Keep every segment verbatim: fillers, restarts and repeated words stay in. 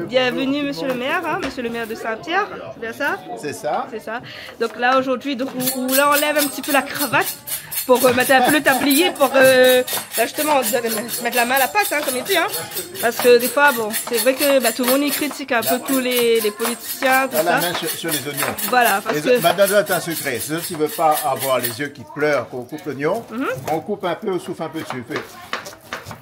Bienvenue, monsieur le maire, hein, monsieur le maire de Saint-Pierre, c'est bien ça ? C'est ça. C'est ça. Donc là, aujourd'hui, donc, on, on, là, on lève un petit peu la cravate pour, euh, mettre un peu le tablier, pour, euh, bah, justement, mettre la main à la pâte, hein, comme il dit, hein. Parce que des fois, bon, c'est vrai que, bah, tout le monde y critique un peu tous les, les politiciens, tout ça. La main sur, sur les oignons. Voilà, parce que maintenant, là, t'as un secret. Ceux qui veulent pas avoir les yeux qui pleurent quand on coupe l'oignon, on coupe un peu, on souffle un peu dessus. Fais.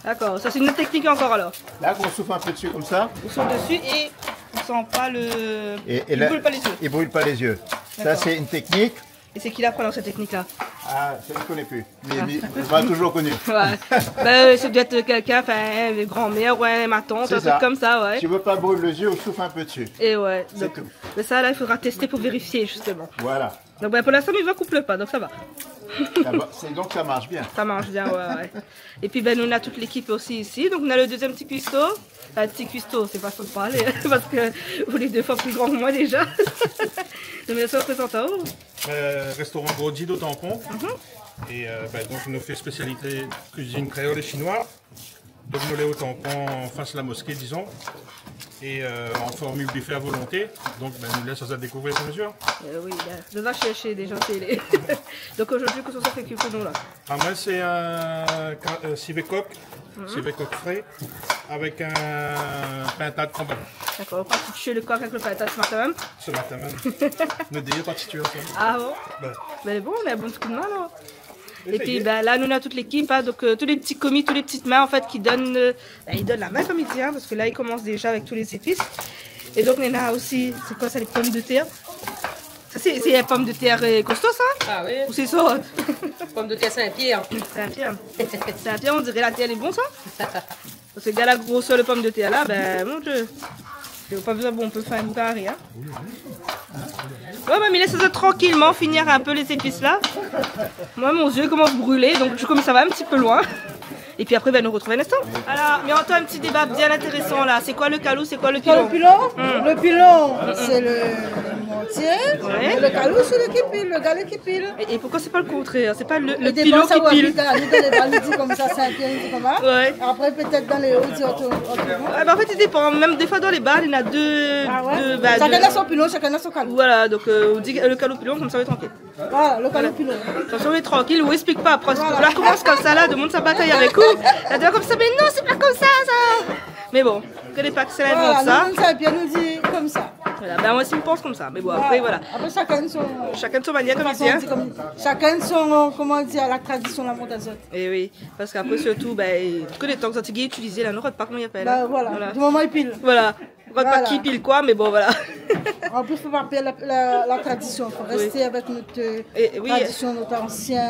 D'accord, ça, c'est une autre technique encore, alors. Là, on souffle un peu dessus comme ça. On souffle dessus et on sent pas le, et, et il brûle pas les yeux. Il brûle pas les yeux. Ça, d'accord. C'est une technique. Et c'est qui l'apprend cette technique-là ? Ah, ça, je connais plus. Mais, mais on m'a toujours connu. Ouais. Ben, euh, ça doit être quelqu'un, enfin, un grand-mère ou un, ma tante, un truc comme ça, ouais. C'est ça. Si tu veux pas brûler les yeux, on souffle un peu dessus. Et ouais, donc, mais ça, là, il faudra tester pour vérifier, justement. Voilà. Donc, ben, pour l'instant, mi voi koup pa, donc ça va. Ça va, c'est, donc ça marche bien. Ça marche bien, ouais, ouais. Et puis, ben, nou néna toute l'équipe aussi ici. Donc, nou néna le deuxième ti kuisto. Enfin, ti kuisto, c'est façon de parler, hein, parce que vous êtes deux fois plus grand que moi déjà. Donc, bien sûr, présente à vous. Euh, restaurant Grodji do Tampon. Mhm. Et, euh, ben, donc, nou fé spécialité cuisine créole et chinois. Donc, nou lé o Tampon, en face la mosquée, disons. Et, euh, en formule buffet à volonté. Donc, ben, nou lès azot découvrir sur mesure. Euh, oui, ben, nou va chercher des gens télé. Donc, aujourd'hui, kosa ou sa fé kui pou nou, là ? Ah, moi, c'est un ca-, euh, civet coq. Mhm. Civet coq frais avec un pintade cambon. D'accord, ou la parti tué le coq avec le pintade ce matin même ? Ce matin même. Nou dé la parti tué ça. Ah bon ? Ben. Ben bon, on a un bon coup de main, là. Et puis, ben, là, nou néna toute l'équipe, hein, donc, euh, tous les petits commis, toutes les petites mains, en fait, qui donnent, euh, ben, ils donnent la main, comme il dit, hein, parce que là, ils commencent déjà avec tous les épices. Et donc, nou néna aussi, c'est quoi ça, les pommes de terre ? Ça, c'est, c'est une pomme de terre, euh, costaud, ça ? Ah oui. Ou c'est ça ? Pomme de terre Saint-Pierre. Saint-Pierre. Saint-Pierre, on dirait la terre, elle est bon, ça ? Parce que gard la grosseur de pomme de terre là, ben, mon Dieu. J'ai pas besoin, bon, on peut faire un carré, hein. Ouais, ben, mi lès azot tranquillement finir un peu les épices là. Moi, mon yeux commence à brûler, donc du coup, ça va un petit peu loin. Et puis après, ben, nou retrouve un instant. Alors, mais on entend un petit débat bien intéressant là. C'est quoi le kalou, c'est quoi le pilon ? Le pilon, hmm, le pilon, c'est le mortier, ouais, et le kalou, c'est le ki pil, le galé ki pil. Et, et pourquoi c'est pas le contraire ? C'est pas le, le pilon qui pile. Sa ou abit, hein. Nou, dan lé ba, nou di konmsa, Saint-Pierre, nou di konmsa. Ouais. Après, peut-être dans les hauts, on dit autre, autrement. Ouais, bah, en fait, il dépend. Même des fois, dans les bars, il y en a deux, ah ouais, deux, bah, chacun a son pilon, chacun a son kalou. Voilà, donc, euh, on dit, euh, le kalou pilon, comme ça, on est tranquille. Voilà, le kalou pilon. Comme ça, on est tranquille, on explique pas. Parce que là, commence comme ça, là, le monde sa bataille avec vous. Là, tu vois, comme ça, mais non, c'est pas comme ça, ça. Mais bon, que les Pacs, c'est la vie, ça. Voilà, nou, nou sa bien, nou di konmsa. Voilà, ben, moi aussi, je pense comme ça. Mais bon, après, voilà. Après, chacun son, chacun son manière, comme il dit, hein. Chacun son, comment dire, la tradition, la mode des autres. Eh oui, parce qu'après, surtout, ben, que les temps que ça, tu utilises, là, non, pas comment il appelle, hein. Ben, voilà. Voilà. Du moment, il pile. Voilà. Voilà. Pas qui pile quoi, mais bon, voilà. En plus, faut pas perdre la, la, la tradition. Faut rester avec notre, euh, tradition, notre ancien,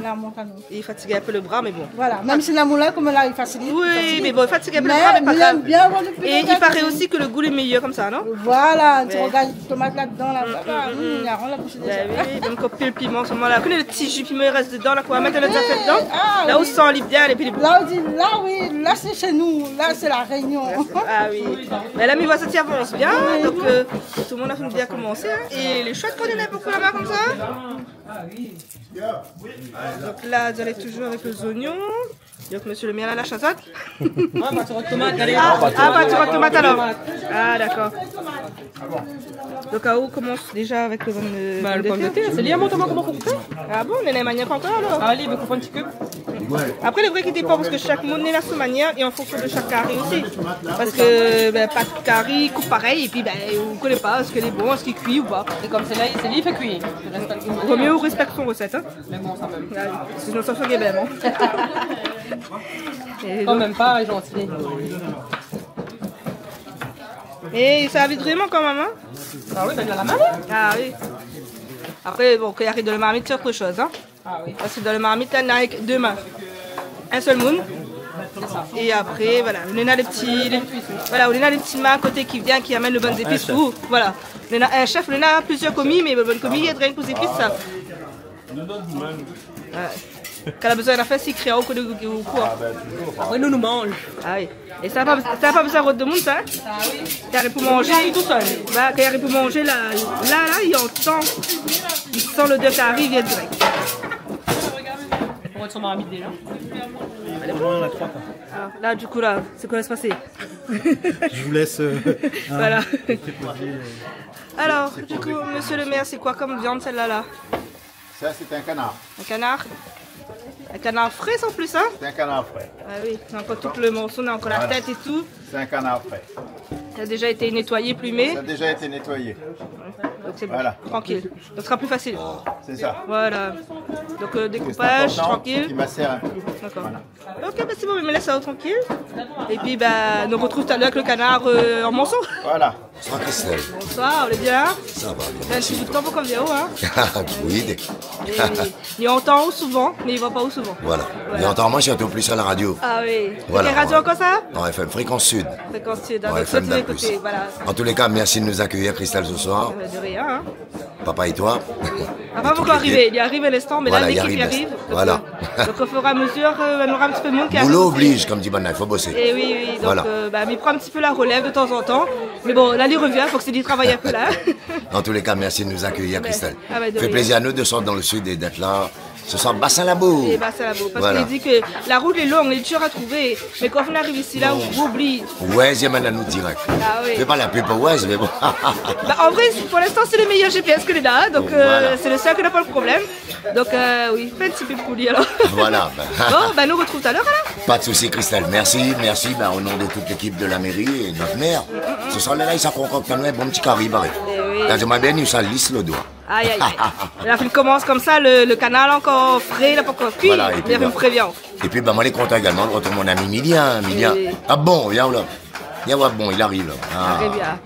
la montre à nous. Oui. Et fatiguer un peu le bras, mais bon. Voilà. Même si la moula, comme là, il facilite, il facilite. Oui, mais bon, fatiguer un peu le bras, mais pas grave. Mais il aime bien avoir le pilon. Et il paraît aussi que le goût est meilleur comme ça, non ? Voilà, tu regardes tomate là-dedans, là, ça va, hum, il y a rien là. Ben oui, même quand pile piment, seulement là, que le petit jus piment, il reste dedans, là, quoi, mettre le café dedans. Ah, là, oui. Là, on sent bien, et puis les... Là, on dit, là, oui, là, c'est chez nous, là, c'est la Réunion. Ah oui. Mais là, mi voi sa i avance bien, donc, euh, tout le monde a bien commencé, hein. Et les chouettes, quand il y en a beaucoup là-bas, comme ça. Donc là, vous allez toujours avec les oignons. Donc, monsieur le maire, la chassade. Ah, bah, tu retomates, allez. Ah, bah, tu retomates alors. Ah, d'accord. Donc, là, on commence déjà avec le, euh, bah, le pomme de terre. C'est lui, montre-moi comment on coupe. Ah bon, on est manière encore alors. Allez, il veut couper un petit peu. Après, le vrai qui dépend, parce que chaque monde néna son manière et en fonction de chaque carré aussi. Parce que, ben, pas de carré, coupe pareil, et puis, ben, on connaît pas est-ce qu'il est bon, est-ce qu'il cuit ou pas. Et comme c'est là, c'est lui qui fait cuire. Le reste, pas le goût. Vaut mieux on respecte son recette, hein. Mais bon, ça va. Ouais, sinon, ça fait bien, hein. Et quand donc même pas, gentil. Et ça vide vraiment quand même, hein ? Ah oui, ben, la main, là. Ah oui. Après, bon, quand il arrive dans le marmite, c'est autre chose, hein. Ah oui. Parce que dans le marmite, là, on a avec deux mains. Un seul moun. Et après, voilà, on a les petits, les, voilà, on a les petites mains à côté qui viennent, qui amènent le bon épice pour vous. Voilà. On a un chef, on a plusieurs commis, mais le bon commis, il y a rien que pour les épices, ça. Ouais. Kan la bezoin la fé sikré, ou koné, ou koi. Ah, ben, toujours. Après, nou, nou manz. Ah oui. É sa pa, sa pa bezoin rod demoun, sa, hein ? Ah oui. Kan i ariv pou manzé. Li ariv tousèl. Bah, kan i ariv pou manzé, la, la, la, i antan. I san lodèr kari, i vien dirèk. Son marmit déjà. Allez, bon, on en a trois, quoi. Alors, là, du coup, là, c'est quoi va se passer ? Je vous laisse, euh, hein, voilà, vous préposer, euh. Alors, du coup, monsieur le maire, c'est quoi comme viande, celle-là, là ? Ça, c'est un canard. Un canard ? Un canard frais, en plus, hein ? C'est un canard frais. Ah oui, on a encore tout le morceau, on a encore la tête et tout. C'est un canard frais. Ça a déjà été nettoyé, plumé. Ça a déjà été nettoyé. Donc c'est bon, tranquille. Voilà. Donc ce sera plus facile. C'est ça. Voilà. Donc, euh, découpage, tranquille. C'est important, qu'il macère un peu. D'accord. Voilà. Ok, bah c'est bon, mais laisse ça tranquille. Et puis, bah, nous retrouvons tout à l'heure avec le canard, euh, en morceaux. Voilà. Bonsoir Christelle. Bonsoir, vous allez bien ? Ça va bien, merci. Fé in ti bout de tan pou k'ou vien, hein ? Oui, dé- Li antann aou souvan, mé li voi pa aou souvan. Voilà. Voilà. Li antann amoin sirtou plis a la radio. Ah oui. Voilà, ouais. Kèl radio ankor sa ? Non, F M, Fréquence Sud. Fréquence Sud, hein, ouais, donc F M sur tous les côtés, voilà. En tous les cas, merci de nous accueillir, Christelle, ce soir. Euh, de rien, hein. Papa et toi. Papa, pourquoi arriver ? Il arrive à l'instant, mais là, l'équipe arrive. Voilà, il arrive. Voilà. Donc, euh, donc, au fur et à mesure, euh, on aura un petit peu de monde qui arrive aussi. Boulot oblige, comme dit Banna, il faut bosser. Eh oui, oui, donc, voilà, euh, bah, mi pran un petit peu la relève de temps en temps. Mais bon, là, li revien, fo ke sé li i travay in pé la. En tous les cas, merci de nous accueillir, Christelle. Ah bah, de rien. Fait plaisir à nous de sortir dans le sud et d'être là. Ce soir, Bassin Labou. Et Bassin Labou, parce que li di ke la rout lé long, lé dir a trouvé. Mé kan ou ariv isi la, ou oubli. Waze i amenn anou dirèk. Ah oui. Fé pa la pub pou Waze, mé bon. Bah, en vrai, pour l'instant, c'est le meilleur G P S ke néna, hein, donc, euh, c'est le seul qui n'a pas le problème. Voilà. Donc, euh, oui, fé in ti pub pou li alors. Voilà, ben. Bon, bah, nou retrouv talèr alors. Pas de souci, Christelle. Merci, merci, ben, au nom de toute l'équipe de la mairie et de notre maire. Ce soir, la, li sa konkokté anou in bon ti kari, paré. Eh oui. La, mi bien, sa lis lo doi. Aïe, aïe, aïe. La fine komans konmsa, le, le canard ankor fré, la pankor kui. Voilà, et puis, ben, mi prévien. Et puis, ben, moin lé kontan également de retrouver mon ami Milien, Milien. Oui. Ah bon, vien la. Vien voir, bon, li ariv la. Ah. Très bien.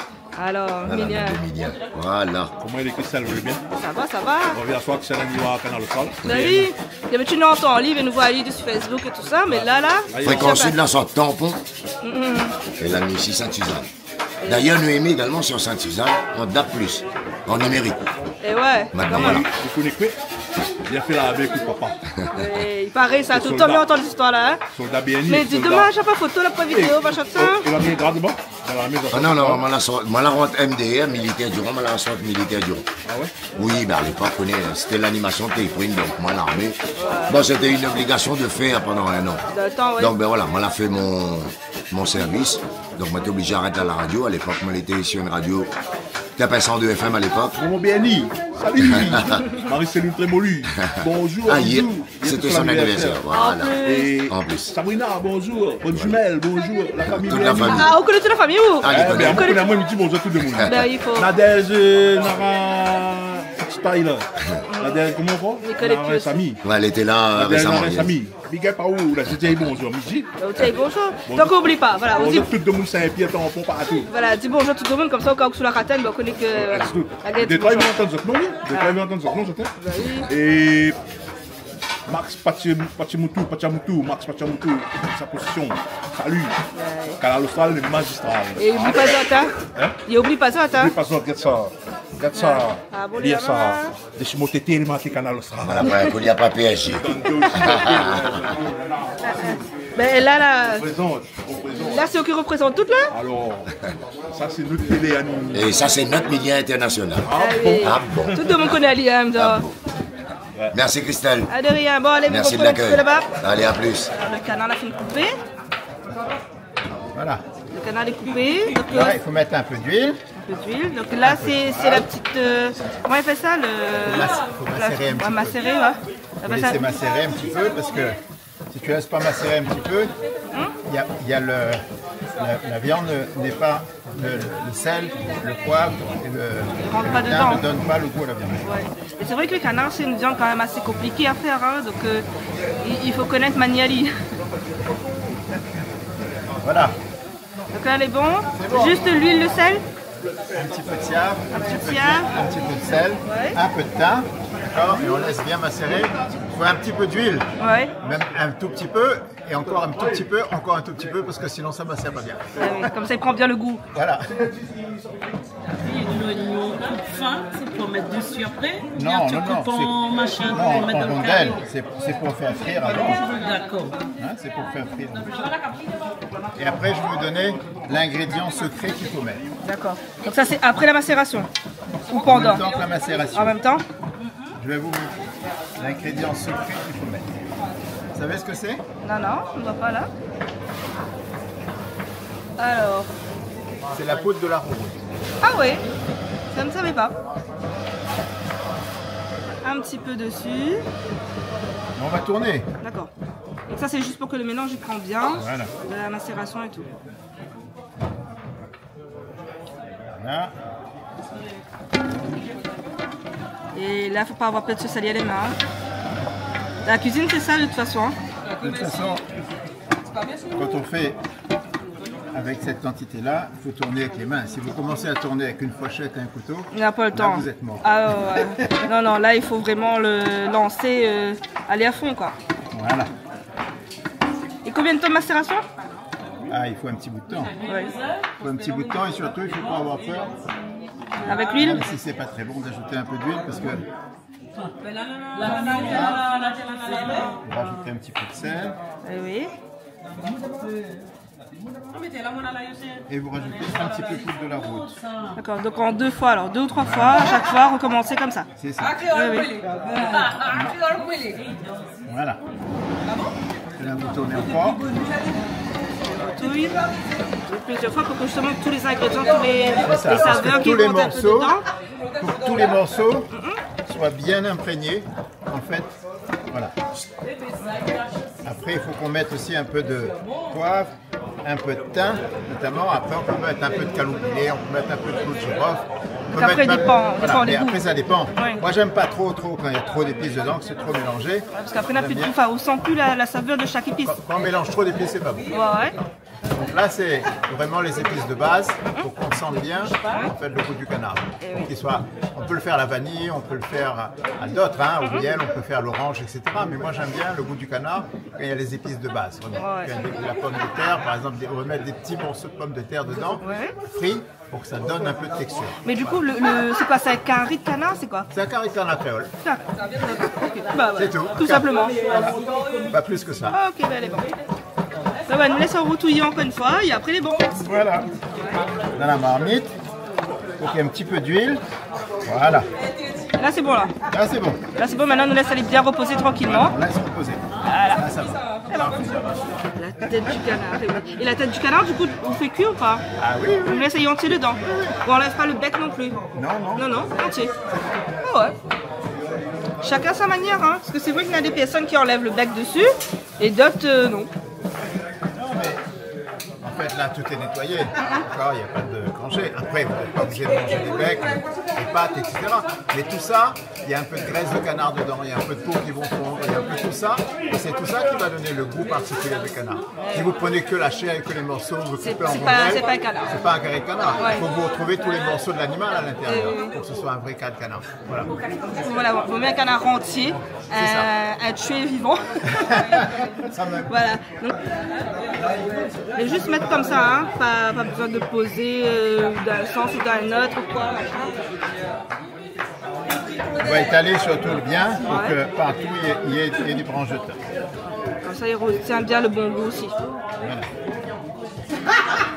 Alors, voilà, Milien. Milien. Voilà. Koman i lé, Christelle, vous allez bien ? Ça va, ça va. Bon, vien aswar, Christelle, nou va Kanal Austral. Bah oui. D'habitude, nou antann ali, mé nou voi ali sur Facebook et tout ça, mais là, là, Fréquence Sud, la, sort Tampon. Mm, mm. Et la, nou isi Sainte-Suzanne. D'ailleurs, nou émèt également sur Sainte-Suzanne, en D A B plus, en numérique. Eh ouais, maintenant, voilà. Ou koné koué ? Li la fé la guèr avèk papa. Oui, il paraît ça, tout le temps, mi antann l'istoir la, hein. Solda bien. Mé di, solda. Domaz, la pa foto, la pa vidéo, machin, tout sa. É, é la bien grad, bon, dan la maison. Ah non, non, moin la sort, moin la rant M D R, militaire du rang, moin la sort militaire du rang. Ah ouais ? Oui, ben, à l'époque, ou koné, c'était l'animation Téléprime, donc moin, l'armée. Ouais. Bon, c'était une obligation de faire pendant un an. Dans le temps, ouais. Donc, ben voilà, moin la fé mon, mon service. Donc, moin té oblizé arèt la radio. À l'époque, moin lété sur une radio, té apèl cent deux F M à l'époque. Maman Bernie, salut. Marie-Céline Trémolu, bonjour, bisous. Ah, hier, c'était son anniversaire, voilà. En plus. En plus. Sabrina, bonjour. Bonne jumelle, bonjour. La famille Bernie. Toute la famille. Ah, ou koné toute la famille, ou ? Ah, eh ben, ou koné, moin mi di bonjour tout le monde. Ben, il faut. Nadège, euh, Nara, Style. Nadège, koman i di ? Nicole et Pius. Nara Samy. Ouais, elle était là récemment, Nara Samy. Big up à vous, la, mi di bonjour, mi di. Ou di bonjour. Bonjour. Donk, oubli pa, voilà, ou di bonjour tout le monde, Saint-Pierre, Tampon, partout. Voilà, di bonjour tout le monde, konmsa, o ka ou sou la ratèn, ben, ou koné ke la gèr di bonjour. Détroi, i antann zot non, oui. Détroi, i antann zot non, zot, hein. Bah oui. É Max Patchi-, Patchimoutou, Patchamoutou, Max Patchamoutou, sa position. Salut. Ouais. Kanal Austral, le magistral. É oubli pa zot, hein. Hein ? É oubli pa zot, hein. Oubli pa zot, gèt sa. Gèt sa. Ah, bon, lèr sa. Dé ti mo tété, li mark Kanal Austral. Voilà, ouais, pou li la pa P S G. Ben, la, la, la, sé ou ki reprézant tout, la ? Alors, sa, sé nout télé à nou. É sa, sé nout média international. Ah oui. Ah bon ? Tout le monde koné ali, hein, donk. Ah bon. Merci, Christelle. Ah, de rien. Bon, allez, merci de l'accueil. Allez, à plus. Alors, le canard la fine koupé. Voilà. Le canard est coupé. Donc, là, euh, il faut mettre un peu d'huile. Un peu d'huile. Donc là, c'est, c'est la petite, euh, comment on appelle ça, le, faut mac-, faut macérer un petit peu. Ouais, macérer, ouais. Faut laisser macérer un petit peu parce que si tu laisses pas macérer un petit peu, il y a, il y a le, la, la viande n'est pas, le, le, le sel, le poivre et le, le thym ne donnent pas le goût à la viande. Il rentre pas dedans. Ouais. Et c'est vrai que le canard, c'est une viande quand même assez compliquée à faire, hein, donc, euh, il, il faut connaître maniali. Voilà. Donc là, elle est bon. C'est bon. Juste l'huile, le sel. Un petit peu de siave, un petit peu d'huile, un petit peu de sel, un peu de thym, d'accord ? Et on laisse bien macérer. Il faut un petit peu d'huile, même un tout petit peu, et encore un tout petit peu, encore un tout petit peu, parce que sinon ça macère pas bien. Ah oui, comme ça, il prend bien le goût. Voilà. Oui, l'oignon, coupe fin, c'est pour mettre dessus après. Non, non, non, c'est, non, en rondelles, c'est, c'est pour faire frire avant. D'accord. Hein, c'est pour faire frire. Et après, je vais vous donner l'ingrédient secret qu'il faut mettre. D'accord. Donc ça, c'est après la macération ou pendant ? En même temps que la macération. En même temps ? Je vais vous montrer l'ingrédient secret qu'il faut mettre. Vous savez ce que c'est ? Non, non, on voit pas là. Alors. C'est la poudre de la rouroude. Ah ouais, je ne savais pas. Un petit peu dessus. On va tourner. D'accord. Donc ça, c'est juste pour que le mélange, il prend bien, voilà, de la macération et tout. Voilà. Et là, faut pas avoir peur de se salir les mains, hein. La cuisine, c'est ça, de toute façon, hein. De toute façon, quand on fait avec cette quantité-là, il faut tourner avec les mains. Si vous commencez à tourner avec une fourchette et un couteau, là, vous êtes mort. On n'a pas le temps. Ah ouais, ouais. Non, non, là, il faut vraiment le lancer, euh, aller à fond, quoi. Voilà. Et combien de temps de macération ? Ah, il faut un petit bout de temps. Ouais. Il faut un petit bout de temps et surtout, il faut pas avoir peur. Avec l'huile ? Même si c'est pas très bon d'ajouter un peu d'huile parce que on va rajouter un petit peu de sel. Eh oui. Et vous rajoutez un petit peu de poudre de la rouroude. D'accord, donc en deux fois alors, deux ou trois fois, à chaque fois, recommencer comme ça. C'est ça. Oui, oui. Voilà. Et là, vous tournez encore. Tourner plusieurs fois pour que justement tous les ingrédients, tous les, les saveurs qui vont être dedans. C'est ça, parce que tous les morceaux, faut que tous les morceaux soient bien imprégnés, en fait. Voilà. Après, il faut qu'on mette aussi un peu de poivre, un peu de thym, notamment. Après, on peut mettre un peu de caloupilé, on peut mettre un peu de clou de girofle. On peut mettre même, voilà, mais après, ça dépend. Après, ça dépend. Ouais. Moi, j'aime pas trop, trop quand il y a trop d'épices dedans, que c'est trop mélangé. Ouais, parce qu'après, on n'a plus de goût, enfin, on sent plus la, la saveur de chaque épice. Quand, quand on mélange trop d'épices, c'est pas bon. Ouais, ouais. Donc là, c'est vraiment les épices de base pour qu'on sente bien, en fait, le goût du canard. Eh oui. Pour qu'il soit, on peut le faire à la vanille, on peut le faire à, à d'autres, hein, au miel, on peut faire à l'orange, et cetera. Mais moi, j'aime bien le goût du canard quand il y a les épices de base, vraiment. Ouais. Quand il y a des, de la pomme de terre, par exemple, des, on va mettre des petits morceaux de pomme de terre dedans, frits, pour que ça donne un peu de texture. Mais du coup, le, le, c'est quoi, c'est un cari de canard, c'est quoi ? C'est un cari de canard créole. D'accord. Ok. Bah ouais. C'est tout. Tout simplement. Voilà. Pas plus que ça. Ah, ok, bah, allez, bon. Bah ouais, nou lès routouy ankor une fois, et après, les bons. Voilà. Dans la marmite, faut qu'il y ait un petit peu d'huile. Voilà. Là, c'est bon, là. Là, c'est bon. Là, c'est bon, maintenant, nou lès aler bien reposer tranquillement. Voilà, on laisse reposer. Voilà. Là, ça va. Parfait. La tête du canard, oui. Et la tête du canard, du coup, on fait cuire ou pas ? Ah oui, oui. On laisse entier dedans. Oui, oui. On enlève pas le bec non plus. Non, non. Non, non, entier. Ah ouais. Chacun sa manière, hein. Parce que c'est vrai qu'il y a des personnes qui enlèvent le bec dessus et d'autres, euh, non. Non, mais en fait, là, tout est nettoyé. D'accord, il n'y a pas de danger. Après, vous n'êtes pas obligé de manger les becs, les pattes, et cetera. Mais tout ça, il y a un peu de graisse de canard dedans, il y a un peu de peau qui vont fondre, il y a un peu tout ça. Et c'est tout ça qui va donner le goût particulier du canard. Si vous prenez que la chair et que les morceaux, vous coupez en rondelles, c'est pas un cari de canard. Ouais. Il faut que vous retrouviez tous les morceaux de l'animal à l'intérieur pour que ce soit un vrai cari de canard. Voilà. Voilà, vaut mieux un canard entier, euh, un tué vivant. C'est ça. Ça même. Voilà. Donc, et juste mettre comme ça, hein, pas, pas besoin de poser, euh, d'un sens ou d'un autre ou quoi, machin. On va étaler sur tout le bien pour que partout il y ait, il y ait, il y ait des branches de thym. Comme ça, il retient bien le bon goût aussi. Voilà.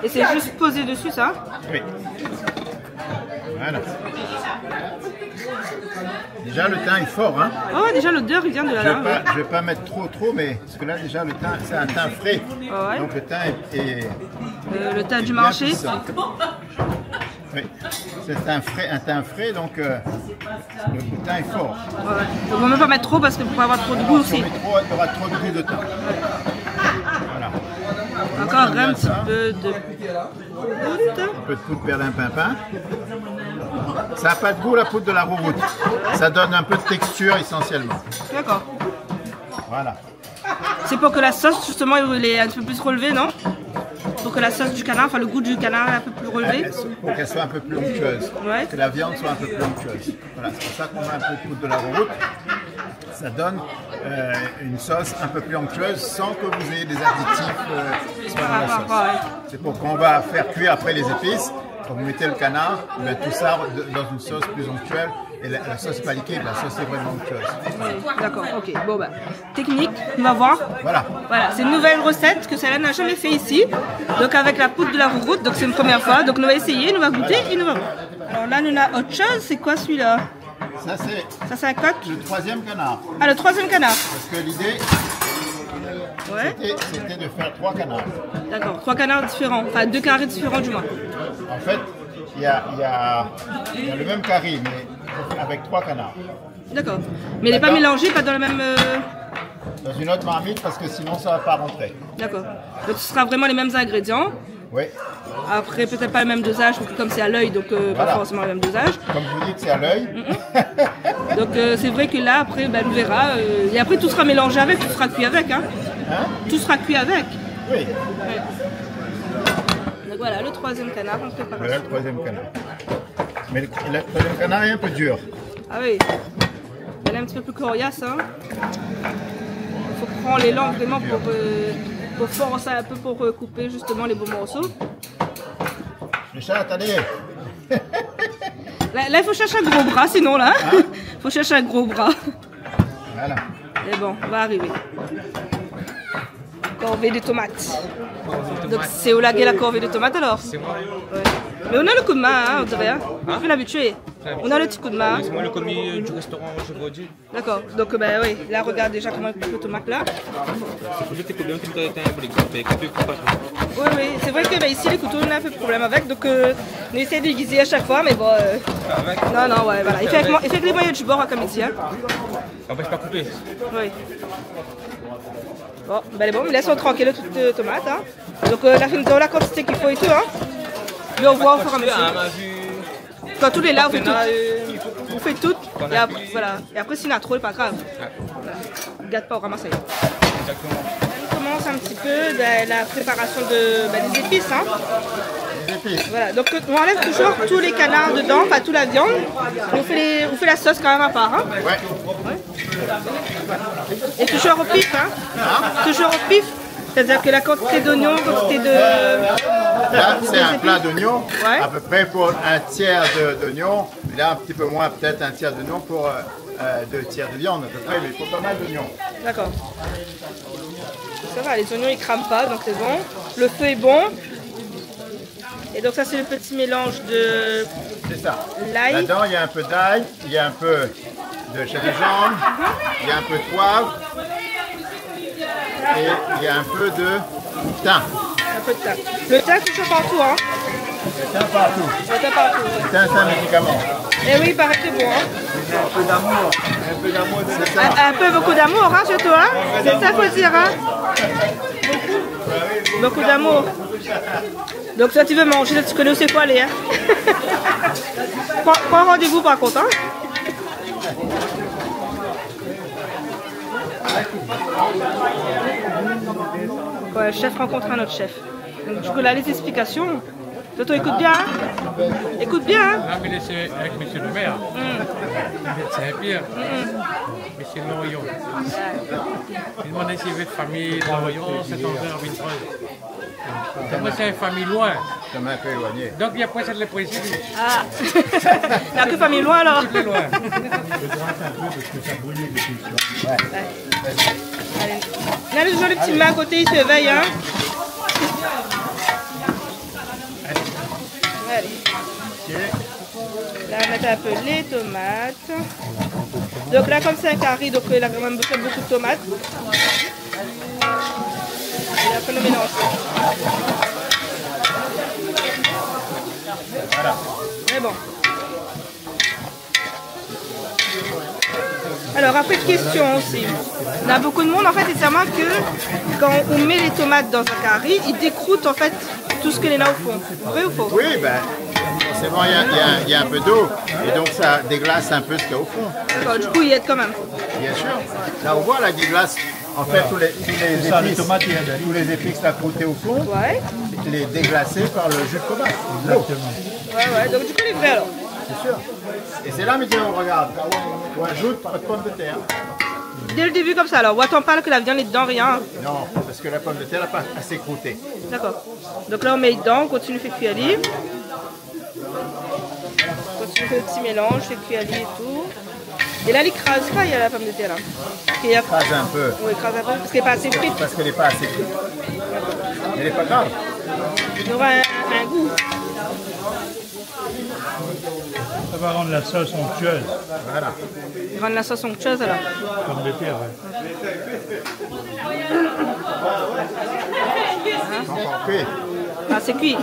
Et c'est juste posé dessus, ça ? Oui. Voilà. Déjà, le thym est fort, hein ? Ah ouais, déjà, l'odeur, il vient de là, là, ouais. Je vais pas, je vais pas mettre trop, trop, mais parce que là, déjà, le thym, c'est un thym frais. Ah ouais. Donc, le thym est, est, euh, le thym du marché. Oui. C'est un frais, un thym frais, donc, euh, le goût de thym est fort. Ouais, ouais. Donc, on peut pas mettre trop parce que faut pas avoir trop de goût aussi. Si on met trop, il y aura trop de goût de thym. Voilà. Encore un petit peu de poudre. Un peu de poudre perlimpinpin. Ça a pas de goût, la poudre de la rouroute. Ça donne un peu de texture essentiellement. D'accord. Voilà. C'est pour que la sauce, justement, elle est un petit peu plus relevée, non ? Pour que la sauce du canard, enfin, le goût du canard est un peu plus relevé. Elle, elle, pour qu'elle soit un peu plus onctueuse. Ouais. Que la viande soit un peu plus onctueuse. Voilà, c'est pour ça qu'on met un peu de poudre de la rouroute. Ça donne, euh, une sauce un peu plus onctueuse sans que vous ayez des additifs, euh, qui soient dans la sauce. Par rapport, ouais. C'est pour quand on va faire cuire après les épices, quand vous mettez le canard, ben, tout ça de-, dans une sauce plus onctuelle et la, la sauce est pas liquide, la sauce est vraiment onctueuse. Oui, d'accord, ok. Bon, ben, technique, on va voir. Voilà. Voilà, c'est une nouvelle recette que Céline n'a jamais fait ici. Donc avec la poudre de la rouroute, donc c'est une première fois. Donc on va essayer, on va goûter et on va voir. Alors là, on a autre chose. C'est quoi celui-là ? Ça, c'est le troisième canard. Ça, c'est un coq ? Ah, le troisième canard. Parce que l'idée, Ouais. C'était, c'était de faire trois canards. D'accord, trois canards différents, enfin deux caris différents du moins. En fait, il y a, il y a, il y a le même cari, mais avec trois canards. D'accord. Mais il n'est pas mélangé, pas dans la même, euh, dans une autre marmite, parce que sinon ça va pas rentrer. D'accord. Donc ce sera vraiment les mêmes ingrédients. Oui. Après, peut-être pas le même dosage, parce que comme c'est à l'œil, donc, euh, pas forcément le même dosage. Voilà. Comme vous dites, c'est à l'œil. Mm, mm. Donc, euh, c'est vrai que là, après, ben, on verra. Euh, et après, tout sera mélangé avec, tout sera cuit avec, hein. Hein ? Tout sera cuit avec. Oui. Ouais. Donc voilà, le troisième canard en préparation. Voilà le troisième canard. Mais le, le troisième canard est un peu dur. Ah oui. Elle est un petit peu plus coriace, hein. Il faut prendre les langues vraiment pour, euh, pour forcer un peu, pour, euh, couper justement les beaux morceaux. Richard, attendez. Là, là, il faut chercher un gros bras, sinon, là. Hein ? Faut chercher un gros bras. Voilà. Mais bon, on va arriver. Corvée de tomates. Donc, c'est ou la gueule la corvée de tomates, alors ? C'est moi. Ouais. Mais on a le coup de main, hein, on dirait, hein. Hein ? On fait l'habitué. On a le petit coup de main. C'est moi le commis, euh, du restaurant où je produis. D'accord. Donc, ben oui, là, regarde déjà comment il coupe le tomate, là. C'est pour ça que c'est bien que tu as un peu les coupes, coupes, coupes, coupes. Oui, oui. C'est vrai que, ben, ici, les couteaux, on a un peu de problème avec. Donc, euh, on essaie de déguiser à chaque fois, mais bon, euh, non, non, ouais, voilà. Il fait avec mo-, il fait avec les moyens du bord, hein, comme il dit, hein. On va pas couper. Oui. Bon, ben, bon, laisse-le tranquille, toute, euh, tomate, hein. Donc, euh, là, on a la quantité qu'il faut et tout, hein. Mais on voit au fur et à mesure. Quand tout est là, on fait tout. On fait tout. Et après, voilà. Et après, s'il y en a trop, c'est pas grave. Ouais. Voilà. Gâte pas, on ramasse ailleurs. Exactement. On commence un petit peu la, la préparation de, bah, des épices, hein. Les épices. Voilà. Donc, on enlève toujours tous les canards dedans, enfin, toute la viande. On fait les, on fait la sauce quand même à part, hein. Ouais. Ouais. Et toujours au pif, hein. Hein ? Toujours au pif. C'est-à-dire que la quantité d'oignons, quantité de... Là, c'est un plat d'oignons, ouais, à peu près pour un tiers de, d'oignons. Là, un petit peu moins, peut-être un tiers d'oignons pour, euh, euh, deux tiers de viande à peu près, mais il faut pas mal d'oignons. D'accord. Ça va, les oignons, ils crament pas, donc c'est bon. Le feu est bon. Et donc ça, c'est le petit mélange de... C'est ça. L'ail. Là-dedans, il y a un peu d'ail, il y a un peu de gingembre, il y a un peu de poivre et il y a un peu de thym. Un peu de thym. Le thym, toujours partout, hein ? Le thym partout. Le thym partout. Le thym, c'est un médicament. Eh oui, il paraît que c'est bon, hein ? Un peu d'amour, un peu d'amour dedans. C'est ça. Un, un peu beaucoup d'amour, hein, surtout, hein ? C'est ça, faut le dire, hein ? Beaucoup d'amour. Donc toi, tu veux manger, tu connais où c'est faut aller, hein ? Prends, prends rendez-vous par contre, hein ? Quand un chef rencontre un autre chef. Donc du coup, là, les explications. Toto, écoute bien, hein ? Écoute bien, hein ? Ah, mais laissez avec monsieur le maire. Hmm. Monsieur Saint-Pierre. Hmm. Monsieur Lorion. Il m'a dit, c'est votre famille, Lorion, c'est en vingt-trois. Moi, c'est une famille loin. C'est un peu éloigné. Donc, il y a pas de président. Ah. Il y a que famille loin, alors. Tout est loin. Ouais. Allez. On a toujours le petit main à côté, il surveille, hein. Allez. Là, on met un peu les tomates. Donc là, comme c'est un cari, donc, euh, il a quand même besoin de beaucoup de tomates. Et après, on mélange. Voilà. Mais bon. Alors, après, question aussi. On a beaucoup de monde, en fait, c'est seulement que quand on met les tomates dans un cari, il décroute, en fait, tout ce que les là au fond. Vrai ou faux ? Oui, ben, forcément, il y a, il y a, il y a un peu d'eau. Et donc, ça déglace un peu ce qu'il y a au fond. D'accord, du coup, il aide quand même. Bien sûr. Là, on voit la déglace. En fait, tous les, tous les épices, tous les épices, la croûte au fond, ouais, les déglacés par le jus de tomate. Exactement. Ouais, ouais, donc du coup, il est vrai alors. C'est sûr. Et c'est là, mais on regarde. On ajoute pas de pommes de terre. Dès le début, comme ça, alors, on attend pas que la viande est dedans, rien. Non, parce que la pomme de terre, elle a pas assez croûté. D'accord. Donc là, on met dedans, on continue de faire cuire ali. Continue de faire le petit mélange, fait cuire ali et tout. Et là, il écrase pas, il y a la pomme de terre, là. Parce qu'il y a... Écrase un peu. Oui, écrase un peu, parce qu'elle est pas assez frite. Parce qu'elle est pas assez frite. Mais elle est pas grave. Il y aura un, un goût. On va rendre la sauce onctueuse. Voilà. Rendre la sauce onctueuse, alors. Pomme de terre, ouais. Encore cuit. Ah, c'est cuit.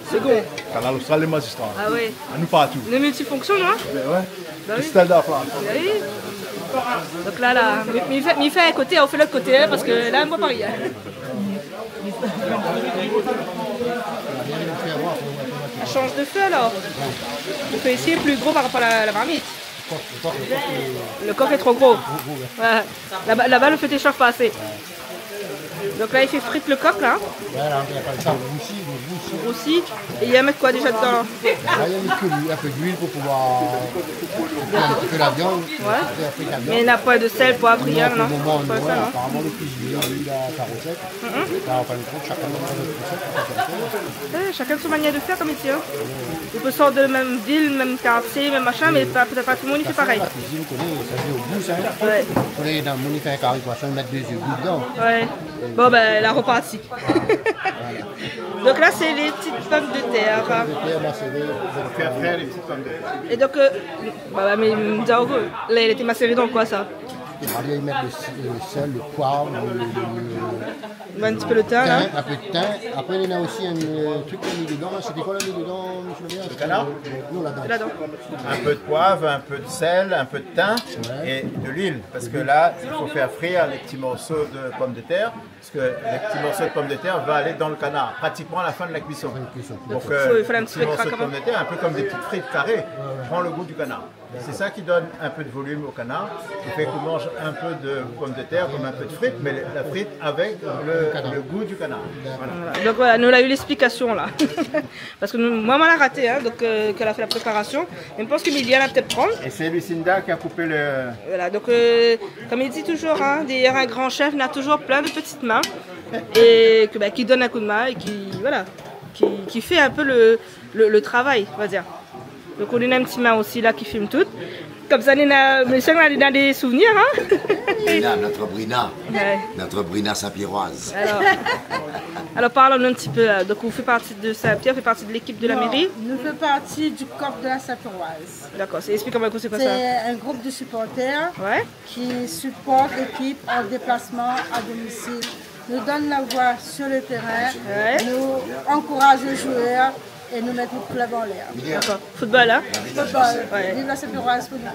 C'est bon. Kanal Austral, lé mazistral. Ah ouais. Anou partou. Lé multifonctions, non ? Ben ouais. Bah oui. Stade d'Arflan. Bah oui. Donc là, là, mi, mi fé, mi fé in koté, ou fé lot koté, hein, parske la, mi voi pa rien. Change de feu alors. Parce que ici est plus gros par rapport à la, la marmite. Le coq est trop gros. Ouais. Là-bas, là-bas, le feu d'échauffe pas assez. Donc là, il fait frit le coq, là. Voilà, on appelle ça roussi, le roussi. Roussi. Et il y a mettre quoi déjà dedans ? Là, il y a mis que lui, un peu d'huile pour pouvoir faire un petit peu la viande. Ouais. Faire frire la viande. Mais il n'a pas de sel, poivre, rien, non ? Non, pour le moment, non. Pas ça, non ? Apparemment, le cuisinier, lui, il a sa recette. Mhm. Là, en fin de compte, chacun a sa recette, chacun fait comme ça. Eh, chacun son manière de faire, comme il dit, hein. On peut sortir de la même ville, même quartier, même machin, mais pas, peut-être pas tout le monde, il fait pareil. La cuisine, on connaît, ça vient au goût, ça, hein. Ouais. Vous connaissez, dans le monde, il fait un carré de poisson, ils mettent deux œufs dedans. Ouais. Bon, ben, la repartie. Voilà. Donc là, c'est les petites pommes de terre. Les pommes de terre macérées. On fait après les petites pommes de terre. Et donc, euh, bah, bah, mais, mm, là, elle était macérée dans quoi, ça ? Ils mettent le, le sel, le poivre, le, le, le, Ouais, un petit peu le thym, là. Thym, un peu de thym. Après, il y en a aussi un, euh, truc qu'on a mis dedans, là. C'était quoi, là, mis dedans, monsieur le maire ? Le canard ? Non, là-dedans. Là-dedans. Un peu de poivre, un peu de sel, un peu de thym et de l'huile. Parce que là, il faut faire frire les petits morceaux de pommes de terre. Parce que les petits morceaux de pommes de terre vont aller dans le canard, pratiquement à la fin de la cuisson. Fin de cuisson. Donc, euh, il faut, il faut un petit peu de craquement. Des petits morceaux de pommes de terre, un peu comme des petites frites carrées, prend le goût du canard. C'est ça qui donne un peu de volume au canard, qui fait qu'on mange un peu de pommes de terre comme un peu de frites, mais la frite avec le, le goût du canard. Voilà. Voilà. Donc voilà, nou la u léksplikasyon la. Parske nou, moin, moin la raté, hein, donc, euh, ke la fé la préparasyon. Mé mi pans ke Milia la pétèt pran. Et c'est Lucinda qui a coupé le... Voilà, donc, euh, comme il dit toujours, hein, derrière un grand chef, on a toujours plein de petites mains. Et que, bah, qui donne un coup de main et qui, voilà, qui, qui fait un peu le, le, le travail, on va dire. Donc, nou néna in ti min osi la ki film tout. Konmsa, nou néna, mésyé, nou néna dé souvnir, hein ? Brina, notre Brina. Ouais. Notre Brina Saint-Pierroise. Alors, alors, parlons un petit peu, euh, donc, vous faites partie de Saint-Pierre, vous faites partie de l'équipe de la mairie ? Non, nous faisons partie du corps de la Saint-Pierroise. D'accord, c'est, explique-moi un peu, c'est quoi ça ? C'est un groupe de supporters, ouais, qui supportent l'équipe en déplacement à domicile. Nous donnent la voix sur le terrain, ouais, nous encouragent les joueurs et nous mettent notre club en l'air. D'accord. Football, hein ? Football. Ouais. Vive la Saint-Pierroise pour nous.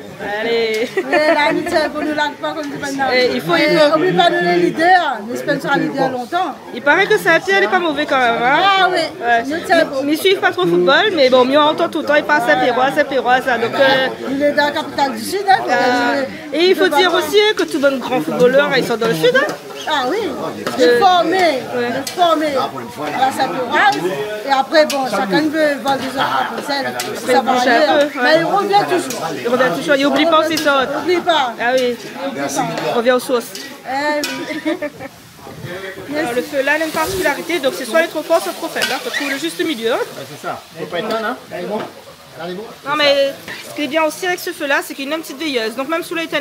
Allez. Mé la, nou tienbo, nou larg pa konm di banna. Eh, il faut, il faut. Mé oubli pa, nou lé lidèr. Nou, sé pa in lidèr lontan. Il paraît que Saint-Pierre n'est pas mauvais quand même, hein ? Ah oui. Ouais. Nou tienbo. Mi, mi suiv pa tro football, mé bon, mi antann toultan i parl Saint-Pierrois, Saint-Pierrois, sa. Donc, euh, nou lé dan la capitale du Sud, hein, euh, et il faut dire aussi, hein, que tout bann gran footballeur, i sort dan le Sud, hein. Ah oui, lé formé, lé formé à la Saint-Pierroise. Et après, bon, chacun veut vendre des autres comme ça, ça va ailleurs. Mais il revient toujours. I revien touzour, i oubli pa ousa i sort. Oubli pa. Ah oui. Oubli pa. I revien aux sources. Eh oui. Alors, le feu là, il a une particularité, donc c'est soit il est trop fort, soit trop faible, hein. Faut trouver le juste milieu, hein. Ouais, c'est ça. Faut pas éteindre, hein. Non, mais ce qui est bien aussi avec ce feu-là, c'est qu'il y a une petite veilleuse. Donc même si on l'éteint,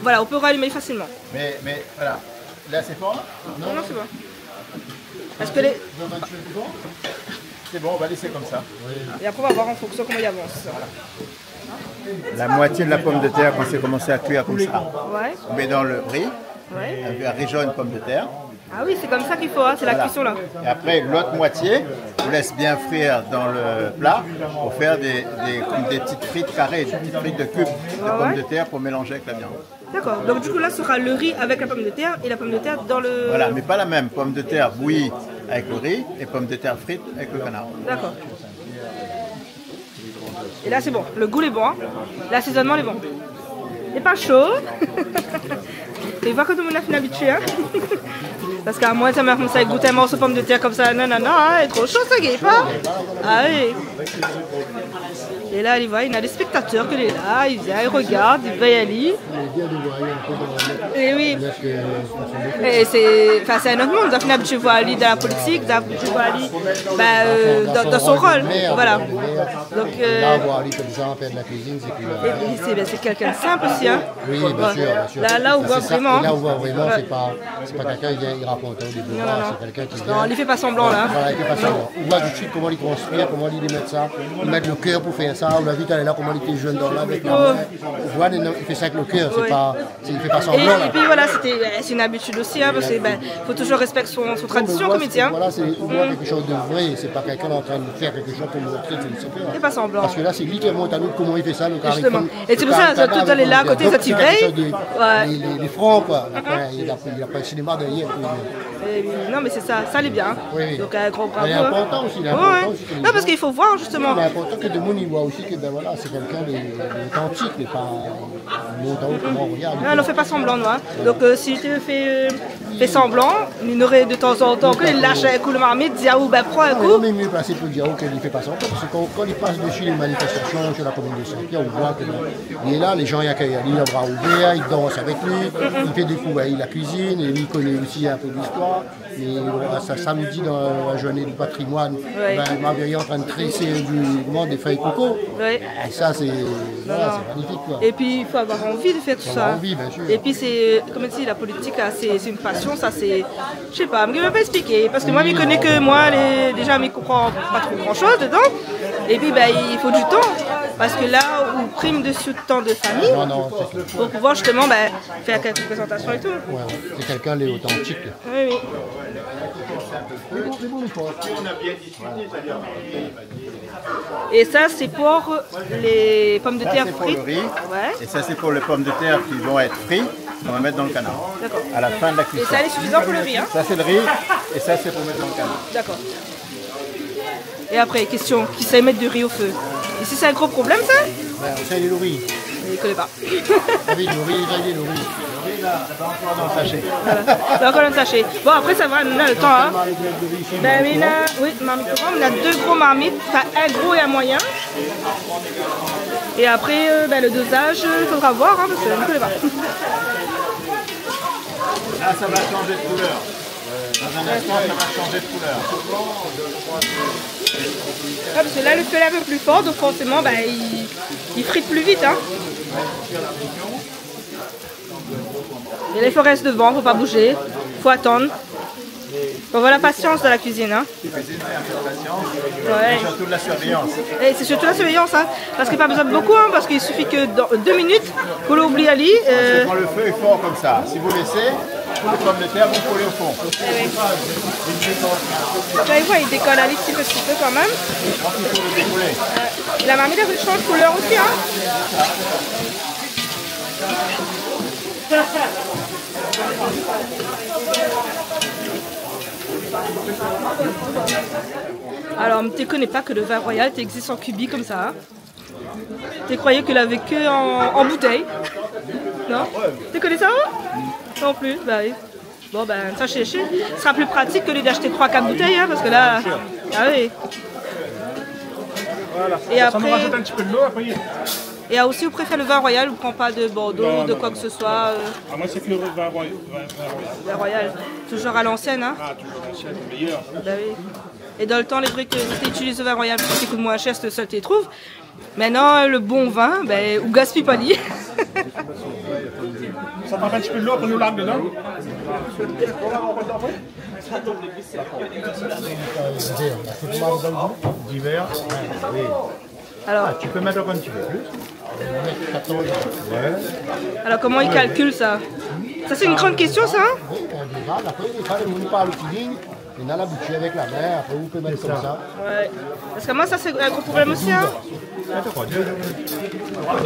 voilà, on peut rallumer facilement. Mais, mais voilà. Là, c'est fort, là ? Non, non, c'est bon. Parce que les... C'est bon, on va laisser comme ça. Et après, on va voir en fonction comment il avance. La moitié de la pomme de terre, quand c'est commencé à cuire comme ça, ouais, on met dans le riz, ouais, un verre jaune pomme de terre. Ah oui, c'est comme ça qu'il faut, hein, c'est la cuisson, là. Voilà. Et après, l'autre moitié, on laisse bien frire dans le plat pour faire des, des, comme des petites frites carrées, des petites frites de cubes de pommes de terre pour mélanger avec la viande. D'accord, donc du coup, là, ce sera le riz avec la pomme de terre et la pomme de terre dans le... Voilà, mais pas la même. Pomme de terre bouillie avec le riz et pomme de terre frite avec le canard. D'accord. Et là, c'est bon. Le goût est bon, hein. L'assaisonnement est bon. Lé pa sho. É voi koman nou la fine abitié, hein. Parske amoin, sa, mi komansé gout in morso pomdetèr konmsa, non, non, non, hein, lé tro sho, sa i gingn pa. Ah oui. É la, li voi, néna dé spèktatèr ke lé la, i vien, i rogard, i vèy ali. É oui. É sé, anfin, sé in ot monn. Zot la fine abitié voir ali dan la politik, zot la fine abitié voir ali, ben, euh, dan, dan son rol. Voilà. Donk, euh, la, voir ali konmsa, an fé de la kuizine, sé pi, euh, é, é sé, ben, sé kèlkin de sinp osi, Oui, bien sûr, bien sûr. La, la, ou voi vréman. Sé sa. É la, ou voi vréman, sé pa, sé pa kèlkin i vien, i rakont, hein, dé bobar, sé kèlkin ki vien. Non, non. Non, li fé pa sanblan, la. Voilà, li fé pa sanblan. Ou voi tout suit koman li konstrui, koman li mèt sa. Li mèt lo kèr pou fé sa. Ou la vi talèr la, koman li té zoué dan la avèk la min. Ou voi, non, li fé sa avèk lo kèr, sé pa, sé, li fé pa sanblan, la. É, é pi voilà, sété, euh, sé in abitid osi, hein, parske, bin, fo touzour rèspèk son, son tradision, konm i di, hein. Non, mé ou voi, sé, voilà, sé, ou voi kèlkshoz de vré, sé pa kèlkin antrin de fèr kèlkshoz pou montr ke li sé fé, hein. Li fé pa sanblan. Parske la, sé li ki amontr anou koman li fé sa, lo kari. Zistoman. É sé pou sa, tout lé la, koté sa, ti vèy. Sé kèlkshoz de, lé, lé, lé fran, koi. Apré, li la, li la pa in sinéma dèrièr, koi. Euh, non, mé sé sa, sa lé bien. Oui, oui. Donk, in gran bravo, hein. Lé inportan osi, lé inportan osi ke lé zan... Ouais, ouais. Non, parske i fo voir, zistoman. Non, lé inportan ke demoun i voi osi ke, bin voilà, sé kèlkin de, de otantik, mé pa, euh, montan koman ou rogard. Non, nou fé pa sanblan, nou, hein. Donk, euh, si li té fé, euh, fé sanblan, li noré de tanzantan ke li lash in kou lo marmit, di aou, bin, pran in kou. Non, mé mié plasé pou dir aou ke li fé pa sanblan, parske kan, kan li pas dési lé manifestasion sur la commune de Saint-Pierre, ou voi ke, bin, li lé la, lé zan i akèy ali a bra ouvèr, i dans avèk li, i fé dékouvèr la kuizine, é li koné osi in pé listoir. É, euh, sa, samdi, dan la journée du patrimoine, bin, ma vèy antrin de trésé du, koman, dé fèy koko. Ouais. É sa, sé, voilà, sé magnifik, koi. Non, non. É pi, i fo avoir anvi de fèr tout sa. Fo avoir anvi, bien sûr. É pi, sé, euh, konm i di, la politik, la, sé, sé in pasion, sa, sé, mi sé pa, mi pé pa èkspliké, parske moin, mi koné ke moin, lé, déza, mi konpran pa tro gran shoz dedan. É pi, bin, i fo du tan, parske la, ou prim dési tan de fami, pou pouvoir zistoman, bin, fèr kèlk prézantasion é tout. Ouais, ouais. Sé kèlkin lé otantik. Oui, oui. Et ça, c'est pour les pommes de terre frites. Ça, c'est pour le riz. Ouais. Et ça, c'est pour les pommes de terre qui vont être frites, qu'on va mettre dans le canard. D'accord. À la fin de la cuisson. Et ça, c'est suffisant pour le riz, hein ? Ça, c'est le riz, et ça, c'est pour mettre dans le canard. D'accord. Et après, question, kisa i mèt du riz au feu ? Isi, sé in gro problèm, sa ? Bin, ou sa, lé lo ri. Mi koné pa. Ah oui, lo ri, sa, lé lo ri. Lo ri, la, lé ankor dan le sashé. Voilà. Lé ankor dan le sashé. Bon, apré, sa va, nou na le tan, hein. Bin, mé la, oui, marmit, nou na dé gro marmit, anfin, in gro é in moiyin. É apré, euh, bin, le dozaz, euh, fodra voir, hein, parske mi koné pa. Là, ça va changer de couleur. Dans un instant, ça va changer de couleur. Ah, parske la, le fé lé in pé pli for, donk forséman, bin, li, li frit pli vit, hein. É la, i fo rès devan, fo pa bouzé, fo atann. Fo avoir la pasians dan la kuizine, hein. La kuizine, sé in pé de pasians. Ouais. É sirtou de la surveillance. É sé sirtou la surveillance, hein. Parske pa bezoin de bokou, hein, parske i sifi ke dan dé minit, ou oubli ali, euh. Parce que quand le feu est fort comme ça, si vous laissez, les pommes de terre vont coller au fond. Eh oui. La, ou voi, li dékol ali ti pé, ti pé kan mèm. Donc, il faut le décoller. La marmit, èl i sanz koulèr osi, hein. Alor, mi té koné pa ke le vin royal té égzis an kubi konmsa, hein. Té kroiyé ke lavé ke an, an boutèy. Non ? Té koné sa, ou ? Non pli, ba oui. Bon, bin, sa, sé, sé, sra pli pratik ke de, d'ashté troi, kat boutèy, hein, parske la, ah oui. Voilà. É sa, nou rajout in ti pé de lo, apré. É osi, ou préfèr le vin royal, ou pran pa de Bordeaux, de koi ke se soi, euh. Non, non, non. Ah, moin, sé ke le vin roy-, vin, vin royal. Vin royal. Touzour a l'ansièn, hein ? Ah, touzour a l'ansièn, méyèr. Ba oui. É dan le tan, lé vré ke zot té itiliz le vin royal parske i kout moin shèr, sé le sèl té trouv. Mintnan, le bon vin, bin, ou gaspiy pa li. Sa i pran in ti pé de lo, apré nou larg dedan. Divèr. Oui. Alors. Ah, tu peux mettre encore un petit peu plus. Ouais. Alors, comment ils calculent ça ? Ça, c'est une grande question, ça, hein ? Oui, bin, déza, apré, défoi, le moun i parl feeling. Néna labitid avèk la min, apré ou pé mèt konmsa. Sé sa. Ouais. Parske moin, sa, sé in gro problèm osi, hein. Atann, dé, dé.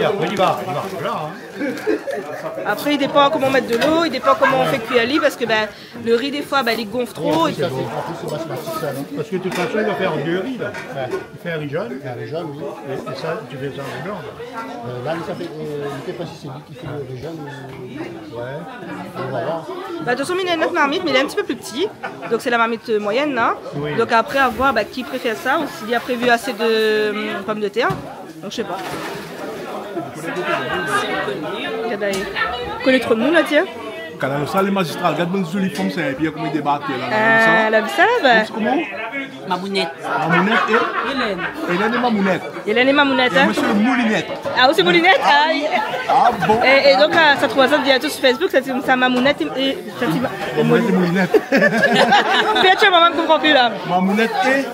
É apré, li va, li va, voilà, hein. Apré, i dépan koman ou mèt de lo, i dépan koman ou fé kui ali, parske, bin, le ri, défoi, bin, li gonf tro, é pi... Sa, sé, an plis, sé basmati, sa, non ? Parske de tout fason, li va fé dé ri, la. Ouais. Li fé in ri zone. In ri zone, oui. É, é sa, ou fé sa an blan, la. Euh, la, sa fé, euh, mi koné pa si sé li ki fé le ri zone, euh, ouais. Nou va voir. Ba, de tout fason, mi néna in ot marmit, mé lé in ti pé pli pti. Donk, sé la marmit, euh, moiyèn, la. Oui. Donk, apré, a voir, ba, ki préfèr sa, ou si li la prévu asé de, euh, pomdetèr. Donk, mi sé pa. Gard ali. Koné tro d'moun, la, tiens. Kanal Austral, lé mazistral. Gard bann zoli fanm, sa, épi koman i débark, la. Ah, la vi sa, la, ba. Koman ? Mamounèt. Mamounèt é Hélène. Hélène é Mamounèt. Hélène é Mamounèt, é hein. Monsieur Moulinèt. Ah, ou sé Moulinèt ? Ah, oui. Ah, bon. É, é donk, euh, sa trouv azot, di azot si Facebook, sa di konmsa Mamounèt é, é sa di Ma-, Mamounèt é Moulinèt. Moulinèt. Pèt, momon, mi konpran pi la. Mamounèt é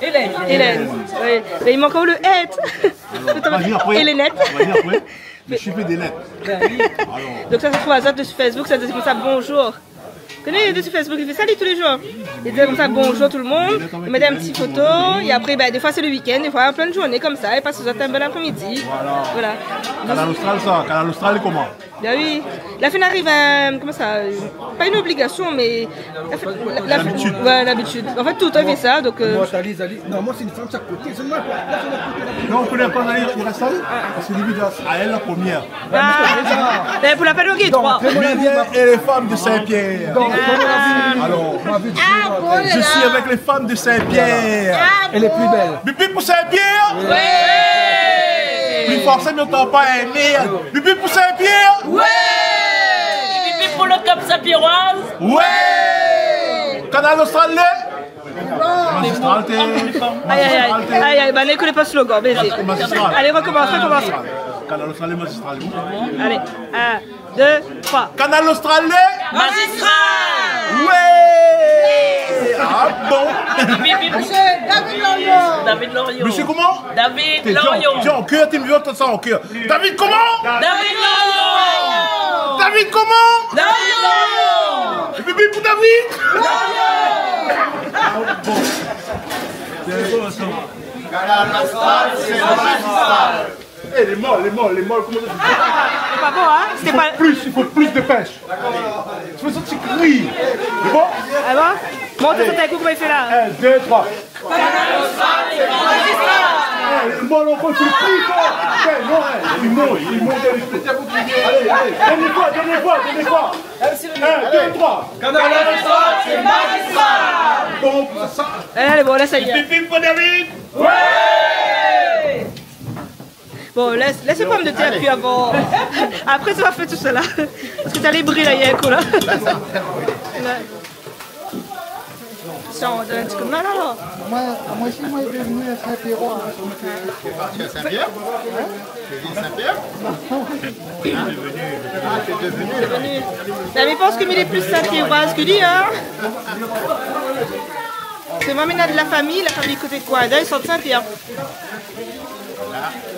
Hélène. Hélène. Oui. Mé i mank ankor le èt. Alors, vas-y, après. Hélènèt. Vas-y, après. Le chiffre des lettres. Ben oui. Alors. Donk sa, sa trouv azot si Facebook, sa di konmsa bonjour. Koné, de sur Facebook, i fé sa, li, tou lé jour. I di konmsa bonjour tout le monde, i mèt in ti foto, é apré, ben, défoi sé le week-end, défoi plin de journé konmsa, i pas azot in bèl apré-midi. Voilà. Voilà. Kanal Austral, sa. Kanal Austral, koman ? Ben oui. La fine ariv, euh, koman sa, euh, pa in obligasion, mé la fine, la, la fine, ouais, labitid. An fèt, tout le tan i fé sa, donk, euh, Moi, Thalys, Ali. Non, moi, c'est une femme, ça coûte. Non, ou koné pa, i rès ali. Parske li, li, a èl la promièr. Ah. Ben, pou la pèn, OK, troi. Miguel et les femmes de Saint-Pierre. Alors, je suis avec les femmes de Saint-Pierre. Elle est plus belle. Bip bip pou Saint-Pierre. Ouais. Pli for, sa, mi antann pa, hein, mé bip bip pou Saint-Pierre. Ouais. Bip bip pou le Cap Saint-Pierroise. Ouais. Kanal Austral, lé Magistral, té. Ay, ay, ay. Magistral, té. Ay, ay, ben, n'ékout pa slogan, bézé. Magistral. Allez, recommence, recommence. Kanal Austral, lé magistral, oui. Allez, un, deux, trois. Kanal Austral, lé magistral. Ouais. Ah bon. Monsieur David Loriot. David Loriot. Monsieur comment ? David Loriot. Té, Jean, Jean, an kèr, té, mi vé antann sa an kèr. David koman ? David Loriot. David koman ? David Loriot. Bip bip pou David. Loriot. Eh, lé mol, lé mol, lé mol, koman sa ? Sé pa bon, hein ? Sé pa... I fo plis, i fo plis de pèsh. Fo sa ti kri. Lé bon ? Ah bon ? Mont sa, sa, koman i fé la ? Un, deux, trois. Eh, le mol ankor, i fo pli for. Eh, non, eh, i mont, i mont. Allez, allez, dernière fois, dernière fois, dernière fois. Un, deux, trois. Kanal Austral, sé magistral. Bon, sa. Allez, bon, la, sa y est. Bip bip pou David. Ouais. Bon, lès, lès lé pomdetèr kui avan. Apré, sa va fé tout sa la. Parske sa lé bri la, i fo in kou la. Ouais. Tiens, on donne un petit coup de main, là, alors. Moi, moi aussi, moi, je suis venu à Saint-Pierre, hein, donc, euh... Tu es à Saint-Pierre ? Hein ? Tu viens de Saint-Pierre ? Ah, tu es devenu. Mé mi pans ke mi lé pli Saint-Pierroise ke li, hein. Sé momon, néna de la fami, la fami koté Coindin, i sort Saint-Pierre.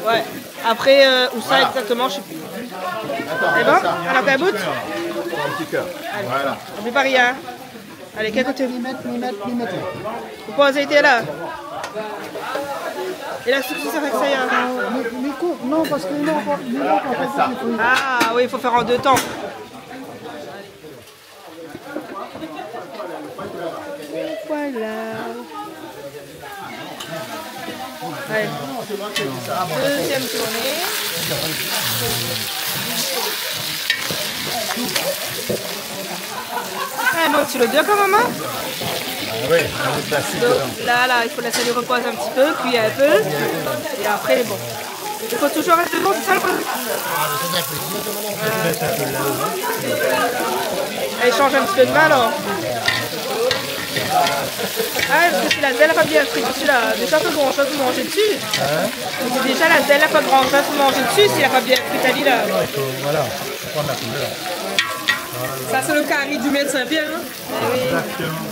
Ouais. Apré, euh, ousa égzaktoman, mi koné pi. Voilà. Sé bon ? Alor, in bout ? Un petit cœur. Voilà. Oubli pa rien. Alé, kèl koté ? Mi mèt, mi mèt, mi mèt. Ou poz ali la. É la, sé sa avèk sa, ya. Euh, mi, mi koup, non, parske non, pa, mi koup, an fèt, i fo... Ah oui, i fo fé an dé tan. Voilà. Allez. Deuxième tournée. Ah, bon, ti lodèr kan mèm, hein ? Ah oui, on est classique, donc, là. Là, là, il faut laisser lui reposer un petit peu, cuire un peu. Et après, bon. I fo toujour rès devan, sé sa le problèm. Alé, shanj in ti pé de min, alor. Ah, parske si la zèl la pa bien fri dési la, déza, pa gran shoz pou manzé dési. Hein ? Déza, la zèl la pa gran shoz pou manzé dési, si la pa bien fri ali la. Voilà, faut prendre la couleur. Ça, c'est le carry du maire de Saint-Pierre, hein ? Eh oui. Exactement.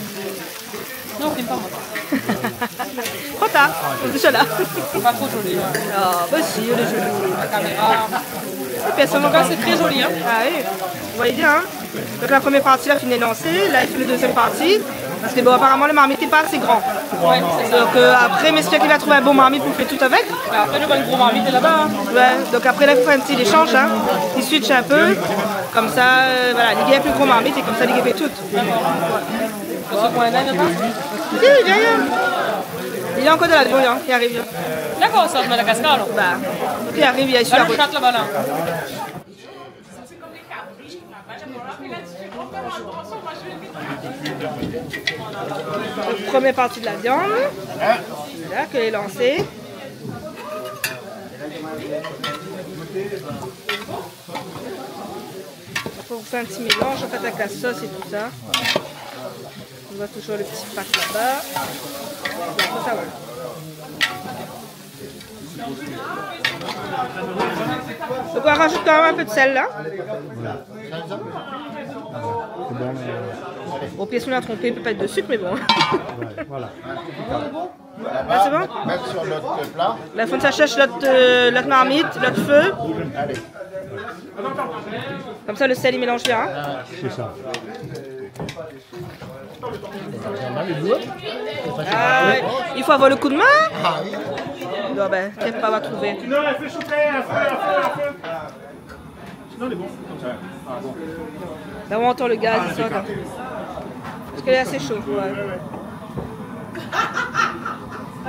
Non, filme pas moi. Tro tar, déza la. Pas trop joli, hein. Ah, bah si, lé zoli. La caméra. En tout cas, c'est très joli, hein. Ah oui, vous voyez bien, hein. Donc la première partie la fini lansé, la i fé la dezièm parti. Parske bon, aparaman le marmit lé pa asé gran. Ouais, c'est ça. Donc, euh, apré, mi éspèr li va trouv in bon marmit pou fé tout avèk. Bah, après, le gros marmite est là-bas, hein. Ouais, donc après, là, il faut faire un petit échange, hein. Il switch un peu. Comme ça, euh, voilà, li gingn pli gro marmit é konmsa li gingn fé tout. D'accord. Monsieur Coindin, il y en a ? Si, li ariv. Li lé ankor dann la bouyon, li ariv. D'accord, sa, Madagascar, alors. Bah, li ariv, li lé sur la rout. Là, le chat, là-bas, là. Première partie de la viande. Là, qu'elle est lancée. Faut faire un petit mélange, en fait, avec la sauce et tout ça. On voit toujours le petit pack là-bas. Bon, ça va. Donc on rajoute quand même un peu de sel là. Voilà. C'est bon, euh. Au pire, si on a trompé, il peut pas être de sucre, mais bon. Ouais, voilà. Ah, c'est bon ? Mèt sur l'ot pla. La fon sa shèrsh l'ot, euh, l'ot marmit, l'ot fé. Alé. Konmsa, le sèl i mélanz bien, hein. C'est ça. Ah ouais. I fo avoir le kou d'min. Ah oui. Non, ben, t'inquiète pas, on va trouver. Sinon, lé bon. Ah bon. La, on entend le gaz, i sort, hein. Parce que là, c'est chaud, ouais.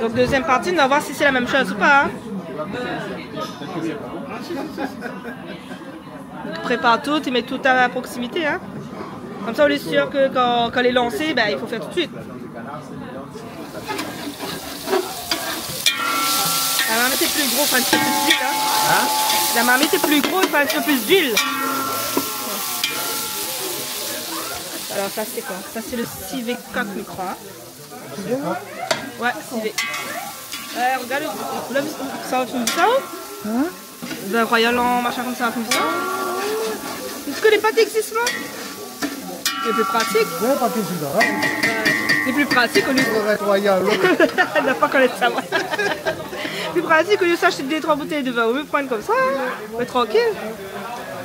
Donc, deuxième partie, on va voir si c'est la même chose ou pas, hein. Prépare tout, tu mets tout à proximité, hein. Konmsa, on est sûr que quand, quand elle est lancée, ben, il faut faire tout de suite. La marmit lé pli gro, fo in ti pé plis d'luil, hein. Hein ? La marmit lé pli gro, fo in ti pé plis d'luil. Alors, ça, c'est quoi ? Ça, c'est le sivé coq, je crois. Ouais, sivé. Euh, regarde, la, sa, tu me dis ça, hein ? Hein ? Ben, Royal an machin konmsa, konmsa. Ou koné pa k'i égzis, non ? Lé pli pratik. Ouais, pa k'i égzis, hein. Lé pli pratik olié. Faudrait être Royal. Non, pa konèt sa, moin. Pli pratik olié ashté dé troi boutèy de vin, ou pran konmsa, hein. Mé trankil.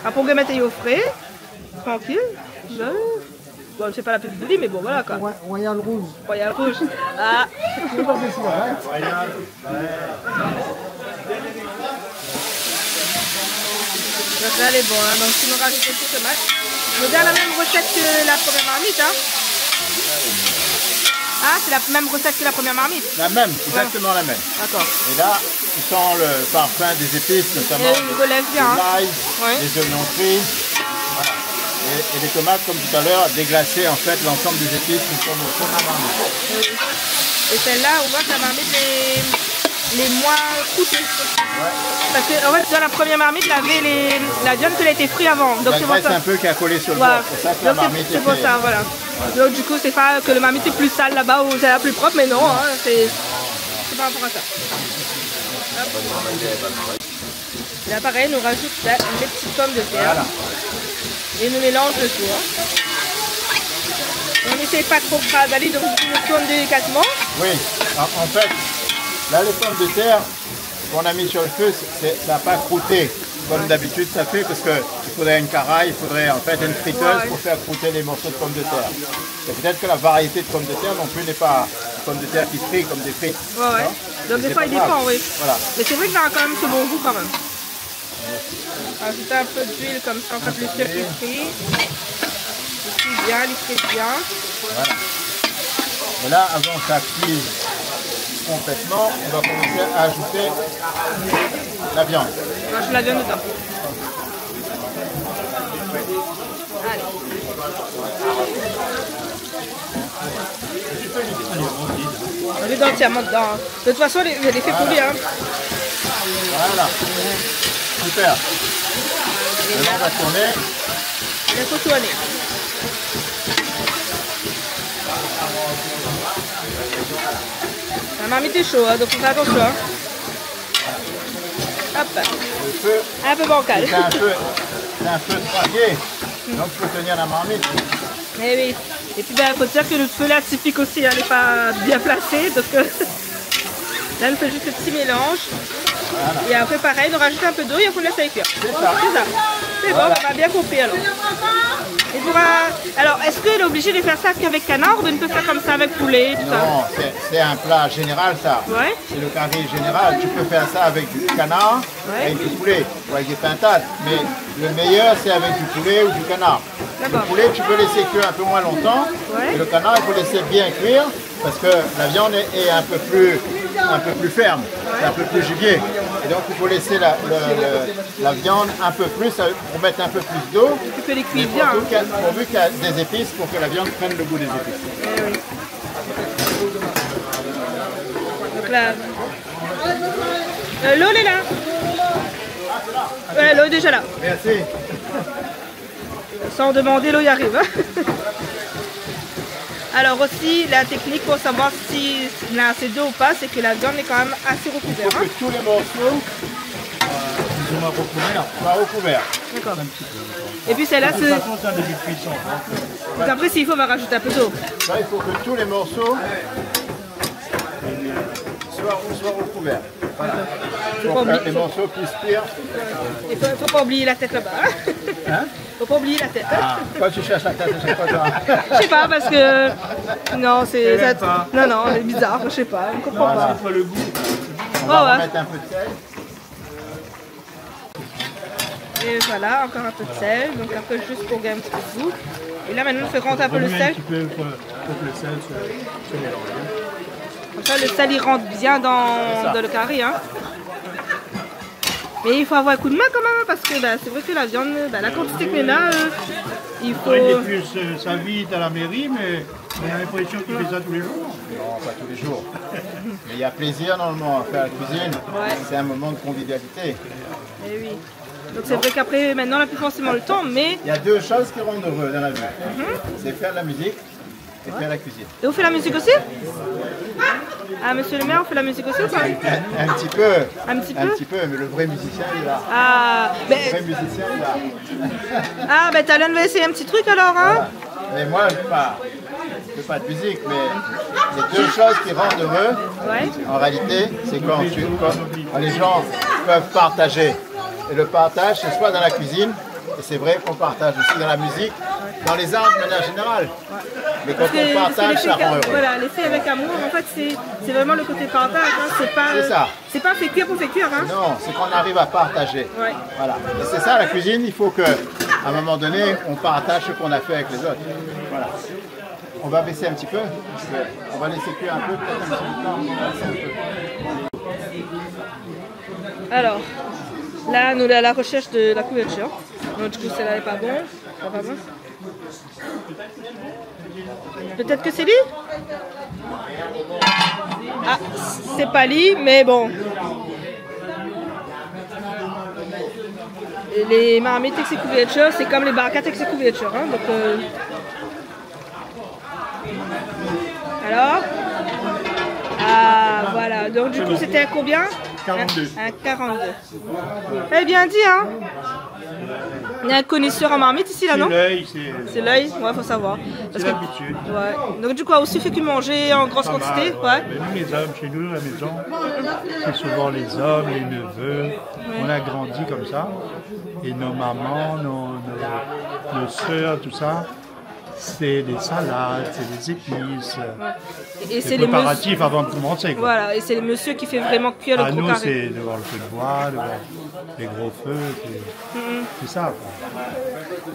Apré, ou mèt o fré. Trankil. Ouais. Bon, sé pa la pub de li, mé bon, voilà, koi. Roy-, Royal Rouge. Royal Rouge. Ah. Sé pa dési, hein. Donc là, elle est bon, hein. Donc, si on rajoute un peu de tomate, on a la même recette que la première marmite, hein. Ah, c'est la même recette que la première marmite. La même, exactement la même. D'accord. Et là, tu sens le parfum des épices, notamment le, l'ail, les oignons frits. Voilà. Et, et les tomates, comme tout à l'heure, déglacées, en fait, l'ensemble des épices qui sont au fond de la marmite. Oui. Et celle-là, on voit que la marmite est, est moins croûtée. Ouais. Parce que, en fait, dans la première marmite, il y avait les, la viande qui a été frite avant. Donc, c'est pour ça. La graisse un peu qui a collé sur le bord. Voilà. C'est ça que la marmite est faite. Donc, c'est, c'est pour ça, voilà. Donc, du coup, c'est pas que le marmite est plus sale là-bas ou c'est la plus propre, mais non, hein, c'est, c'est par rapport à ça. Hop. Là, pareil, on rajoute la, les petites pommes de terre. Voilà. Et on mélange le tout, hein. On n'essaie pas trop craser, donc on tourne délicatement. Oui, en, en fait, là, les pommes de terre, qu'on a mis sur le feu, c'est, ça n'a pas croûté, comme d'habitude ça fait, parce que il faudrait une caraye, il faudrait en fait une friteuse pour faire croûter les morceaux de pommes de terre. Et peut-être que la variété de pommes de terre non plus n'est pas une pomme de terre qui frit comme des frites. Ouais, ouais. Donc des fois, il dépend, oui. Voilà. Mais c'est vrai que ça a quand même ce bon goût quand même. Rajoute un peu d'huile comme ça, on fait plus sûr qu'il frit. Il frit bien, il frit bien. Voilà. Et là, avant que ça cuise complètement, on va commencer à ajouter la viande. On rajoute la viande dedans. Allez. On est dans le tiers-monde dedans, hein. De toute façon, il y a des faits pour lui, hein. Voilà. Super. Maintenant, on va tourner. Il faut tourner. La marmite est chaude, hein, donc faut faire attention, hein. Hop. Le feu, c'est un feu, c'est un feu de poêlier. Donc, il faut tenir la marmite. Eh oui. Et puis, ben, faut dire que le feu là, typique aussi, hein, il est pas bien placé. Donc, euh, là, on fait juste le petit mélange. Voilà. Et après, pareil, on rajoute un peu d'eau et on laisse cuire. C'est ça. C'est ça. C'est bon, on a bien compris alors. Et pour, euh, alors, est-ce qu'il est obligé de faire ça qu'avec canard ou on peut faire comme ça avec poulet, tout ça ? Non, c'est, c'est un plat général, ça. Ouais. C'est le cari général. Tu peux faire ça avec du canard, avec du poulet, ou avec des pintades. Mais le meilleur, c'est avec du poulet ou du canard. D'accord. Le poulet, tu peux laisser cuire un peu moins longtemps. Ouais. Et le canard, il faut laisser bien cuire parce que la viande est, est un peu plus, un peu plus ferme, c'est un peu plus gibier. Et donc, il faut laisser la, le, le, la viande un peu plus, euh, pour mettre un peu plus d'eau. Tu peux les cuire bien. Mais pourvu qu'il y a, pourvu qu'il y a des épices pour que la viande prenne le goût des épices. Eh oui. Donc là, euh, l'eau, elle est là. Ouais, l'eau est déjà là. Merci. Sans demander, l'eau y arrive, hein. Alors aussi, la technique pour savoir si la assez d'eau ou pas, c'est que la viande est quand même assez recouverte, hein. Il faut que tous les morceaux, euh, ils soient recouverts. Soient recouverts. D'accord. Un petit peu, je pense. Et puis celle-là, c'est... De toute façon, c'est un début de cuisson, hein. Donc après, s'il faut, on va rajouter un peu d'eau. Là, il faut que tous les morceaux soient, soient recouverts. Voilà. Faut pas oublier, faut, les morceaux puissent cuire. Il faut, faut pas oublier la tête là-bas, hein. Hein ? Faut pas oublier la tête, hein. Ah, pourquoi tu cherches la tête à chaque fois, toi ? Je sais pas, parce que, non, c'est, non, non, c'est bizarre, je sais pas, on comprend pas. Voilà. C'est pas le goût. On va remettre un peu de sel. Et voilà, encore un peu de sel, donc un peu juste pour gagner un petit peu de goût. Et là, maintenant, on fait rentrer un peu le sel. Remue un petit peu pour, pour que le sel se, se mélange. Comme ça, le sel, il rentre bien dans, dans le cari, hein. C'est ça. Mais il faut avoir un coup de main quand même, hein, parce que, bah, c'est vrai que la viande, bah, la quantité que néna, euh, il faut... Oui, et puis, euh, ça vide à la mairie, mais on a l'impression qu'il fait ça tous les jours. Non, pas tous les jours. Mais il y a plaisir, normalement, à faire la cuisine. Ouais. C'est un moment de convivialité. Eh oui. Donc c'est vrai qu'après, maintenant, on n'a plus forcément le temps, mais... Il y a deux choses qui rendent heureux dans la vie. Mhm. C'est faire de la musique et faire la cuisine. Et vous faites la musique aussi ? Ah, monsieur le maire, vous faites la musique aussi ou pas ? Un, un petit peu. Un petit peu ? Un petit peu, mais le vrai musicien, il est là. Ah, ben... Le vrai musicien, il est là. Ah, ben, Talon va essayer un petit truc alors, hein ? Voilà. Mais moi, je fais pas, je fais pas de musique, mais les deux choses qui rendent heureux, ouais, en réalité, c'est quand tu, quand, quand les gens peuvent partager. Et le partage, c'est soit dans la cuisine, et c'est vrai qu'on partage aussi dans la musique, dans les arts de manière générale. Ouais. Mais quand on partage, ça rend heureux. Parce que, parce que les filles, voilà, les filles avec amour, en fait, c'est, c'est vraiment le côté partage, hein, c'est pas, c'est ça. C'est pas fait cuire pour faire cuire, hein. Non, c'est qu'on arrive à partager. Ouais. Voilà. Et c'est ça, la cuisine, il faut que, à un moment donné, on partage ce qu'on a fait avec les autres. Voilà. On va baisser un petit peu. On va laisser cuire un peu, peut-être un petit peu de temps, on va baisser un peu. Alors, là, nous, à la recherche de la couverture. Donc, du coup, celle-là est pas bon. Pas, pas bon. Peut-être que c'est lui ? Ah, c'est pas lui, mais bon. Les marmites avec ses couvertures, c'est comme les barquettes avec ses couvertures, hein, donc, euh, alors ? Ah, voilà. Donc, du coup, c'était à combien ? Quarante-deux. Un, un quarante-deux. Eh bien dit, hein. Il y a un connaisseur en marmite ici, là, non ? C'est l'œil, c'est... C'est l'œil, ouais, faut savoir. Parce que, l'habitude. Ouais. Donc, du coup, aussi fait que manger en grosse quantité, ouais. Pas mal, ouais. Mais nous, les hommes, chez nous, à la maison, c'est souvent les hommes, les neveux. Ouais. On a grandi comme ça. Et nos mamans, nos, nos, nos sœurs, tout ça, c'est des salades, c'est des épices. Ouais. Et, et c'est les préparatifs avant de commencer, quoi. Voilà, et c'est le monsieur qui fait vraiment cuire le gros carry. Ah, nous, c'est devant le feu de bois, devant les gros feux, c'est, c'est ça, quoi.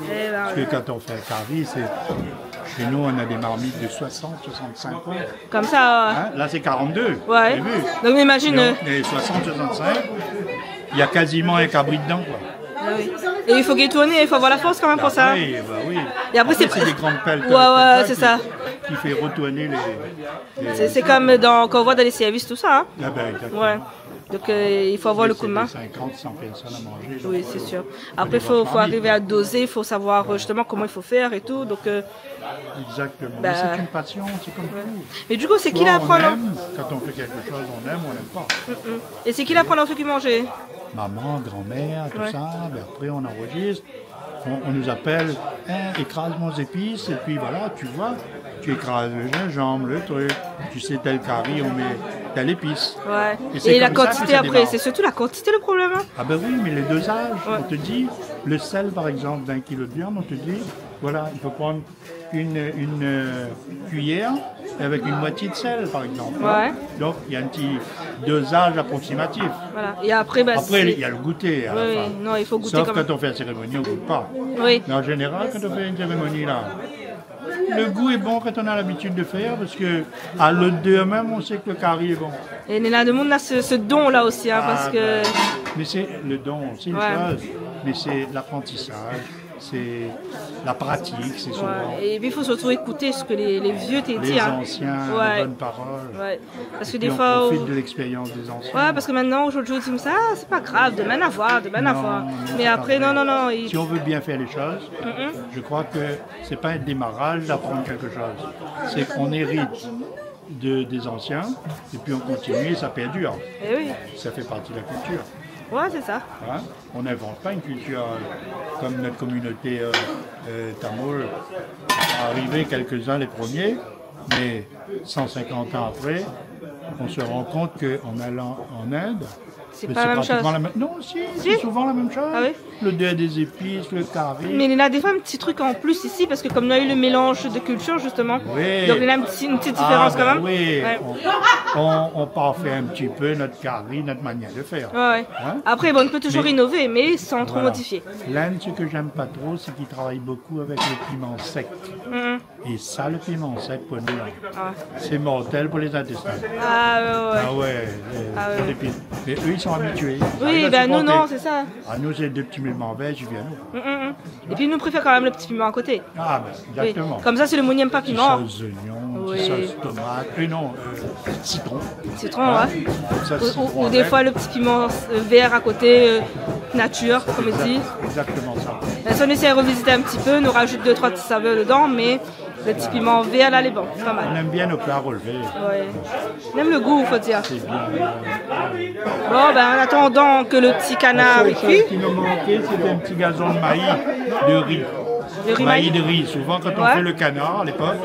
Eh ben, ouais. Parce que quand on fait un carry, c'est, chez nous, on a des marmites de soixante, soixante-cinq ans. Comme ça, euh. Hein ? Là, c'est quarante-deux, ouais. T'as vu ? Donc, imagine, euh, les soixante, soixante-cinq, il y a quasiment un cabri dedans, quoi. Ah oui. Et il faut qu'il tourne, il faut avoir la force quand même pour ça. Ah oui, bah oui. Et après, c'est des grandes pelles comme ça, ouais, ouais, c'est ça, qui, qui fait retourner les, les... C'est, c'est comme dans, quand on voit dans les services, tout ça, hein. Ah ben, exactement. Ouais. Donc, euh, il faut avoir le coup de main. Parce que c'est des cinquante, cent personnes à manger, donc, euh, faut des grosses marmites, quoi. Oui, c'est sûr. Après, faut, faut arriver à doser, il faut savoir, euh, justement comment il faut faire et tout. Donc, euh, exactement. Bah, mais c'est une passion, c'est comme tout. Ouais. Mais du coup, c'est qui l'a appris, là ? Soit on aime, quand on fait quelque chose, on aime, on n'aime pas. Mm, mm. Et c'est qui l'a appris à faire cuire manger ? Maman, grand-mère, tout ça, ben après on enregistre, on, on nous appelle, hein, écrase mon épice, et puis voilà, tu vois, tu écrases le gingembre, le truc, tu sais, tel carry, on met telle épice. Ouais. Et c'est comme ça que ça démarre. Et la quantité après, c'est surtout la quantité le problème, hein. Ah ben oui, mais les dosages, on te dit, le sel par exemple, d'un kilo de viande, on te dit, voilà, il faut prendre une, une, euh, cuillère avec une moitié de sel, par exemple, hein. Ouais. Donc, il y a un petit dosage approximatif. Voilà. Et après, bah, après, il y a le goûter à la fin. Oui, non, il faut goûter quand même. Sauf quand on fait la cérémonie, on goûte pas. Oui. Mais en général, quand on fait une cérémonie, là, le goût est bon quand on a l'habitude de faire, parce que à l'odeur même, on sait que le carry est bon. Et néna demoun na ce, ce don-là aussi, hein, parce que... Ah, ben, mais c'est le don, c'est une chose, mais c'est l'apprentissage. C'est la pratique, c'est souvent... Ouais. Et puis, il faut surtout écouter ce que les, les vieux te disent, hein. Les anciens, les bonnes paroles. Ouais. Parce que des fois, on profite de l'expérience des anciens. Ouais, parce que maintenant, aujourd'hui, on dit ça, ah, c'est pas grave, demain à voir, demain à voir. Non, non, c'est pas vrai. Mais après, non, non, non, il... Si on veut bien faire les choses, je crois que c'est pas un démarrage d'apprendre quelque chose. C'est qu'on hérite de, des anciens, et puis on continue, et ça perdure. Eh oui. Ça fait partie de la culture. Ouais, c'est ça. Hein ? On n'invente pas une culture, euh, comme notre communauté, euh, euh, tamoule. Arrivé quelques-uns les premiers, mais cent cinquante ans après, on se rend compte qu'en allant en Inde, c'est pas la même chose. Mais c'est pratiquement la même, non, si, c'est souvent la même chose. Ah oui ? L'odeur des épices, le cari. Mais il y a des fois un petit truc en plus ici, parce que comme on a eu le mélange de cultures, justement, donc il y a un petit, une petite différence quand même. Oui. Ah, ben oui. Ouais. On, on, on parfait un petit peu notre cari, notre manière de faire. Ouais, ouais. Hein ? Après, bon, on peut toujours innover, mais sans trop modifier. Voilà. L'Inde, ce que j'aime pas trop, c'est qu'ils travaillent beaucoup avec le piment sec. Mhm. Et ça, le piment sec, pour nous, là, c'est mortel pour les intestins. Ah ouais, ouais. Ah ouais, euh, pour les pi-, mais eux, ils sont habitués. Ils arrivent à supporter. Oui, ben nous, non, c'est ça. Ah, nous, c'est deux petits piman vèr, i sufi anou. Mm, mm, mm. Et puis, nous, on préfère quand même le petit piment à côté. Ah, ben, exactement. Oui. Comme ça, si le moun i èm pa piman. Ti sos zoignon, ti sos tomat, euh, non, euh, citron. Citron, ouais. Hein ? Ou, ou des fois, le petit piment, euh, vert à côté, euh, nature, comme on dit. Exact-, exactement ça. Ben, si on essaie de revisiter un petit peu, on rajoute deux, trois petites saveurs dedans, mais le petit piment vert, là, il est bon, c'est pas mal. On aime bien nos plats relevés. Ouais. On aime le goût, faut dire. C'est bien. Bon, ben, en attendant que le petit canard cuit. La seule chose qui nous manquait, c'était un petit gazon de maï, de riz. De riz maï ? Maï de riz. Souvent, quand on fait le canard, à l'époque,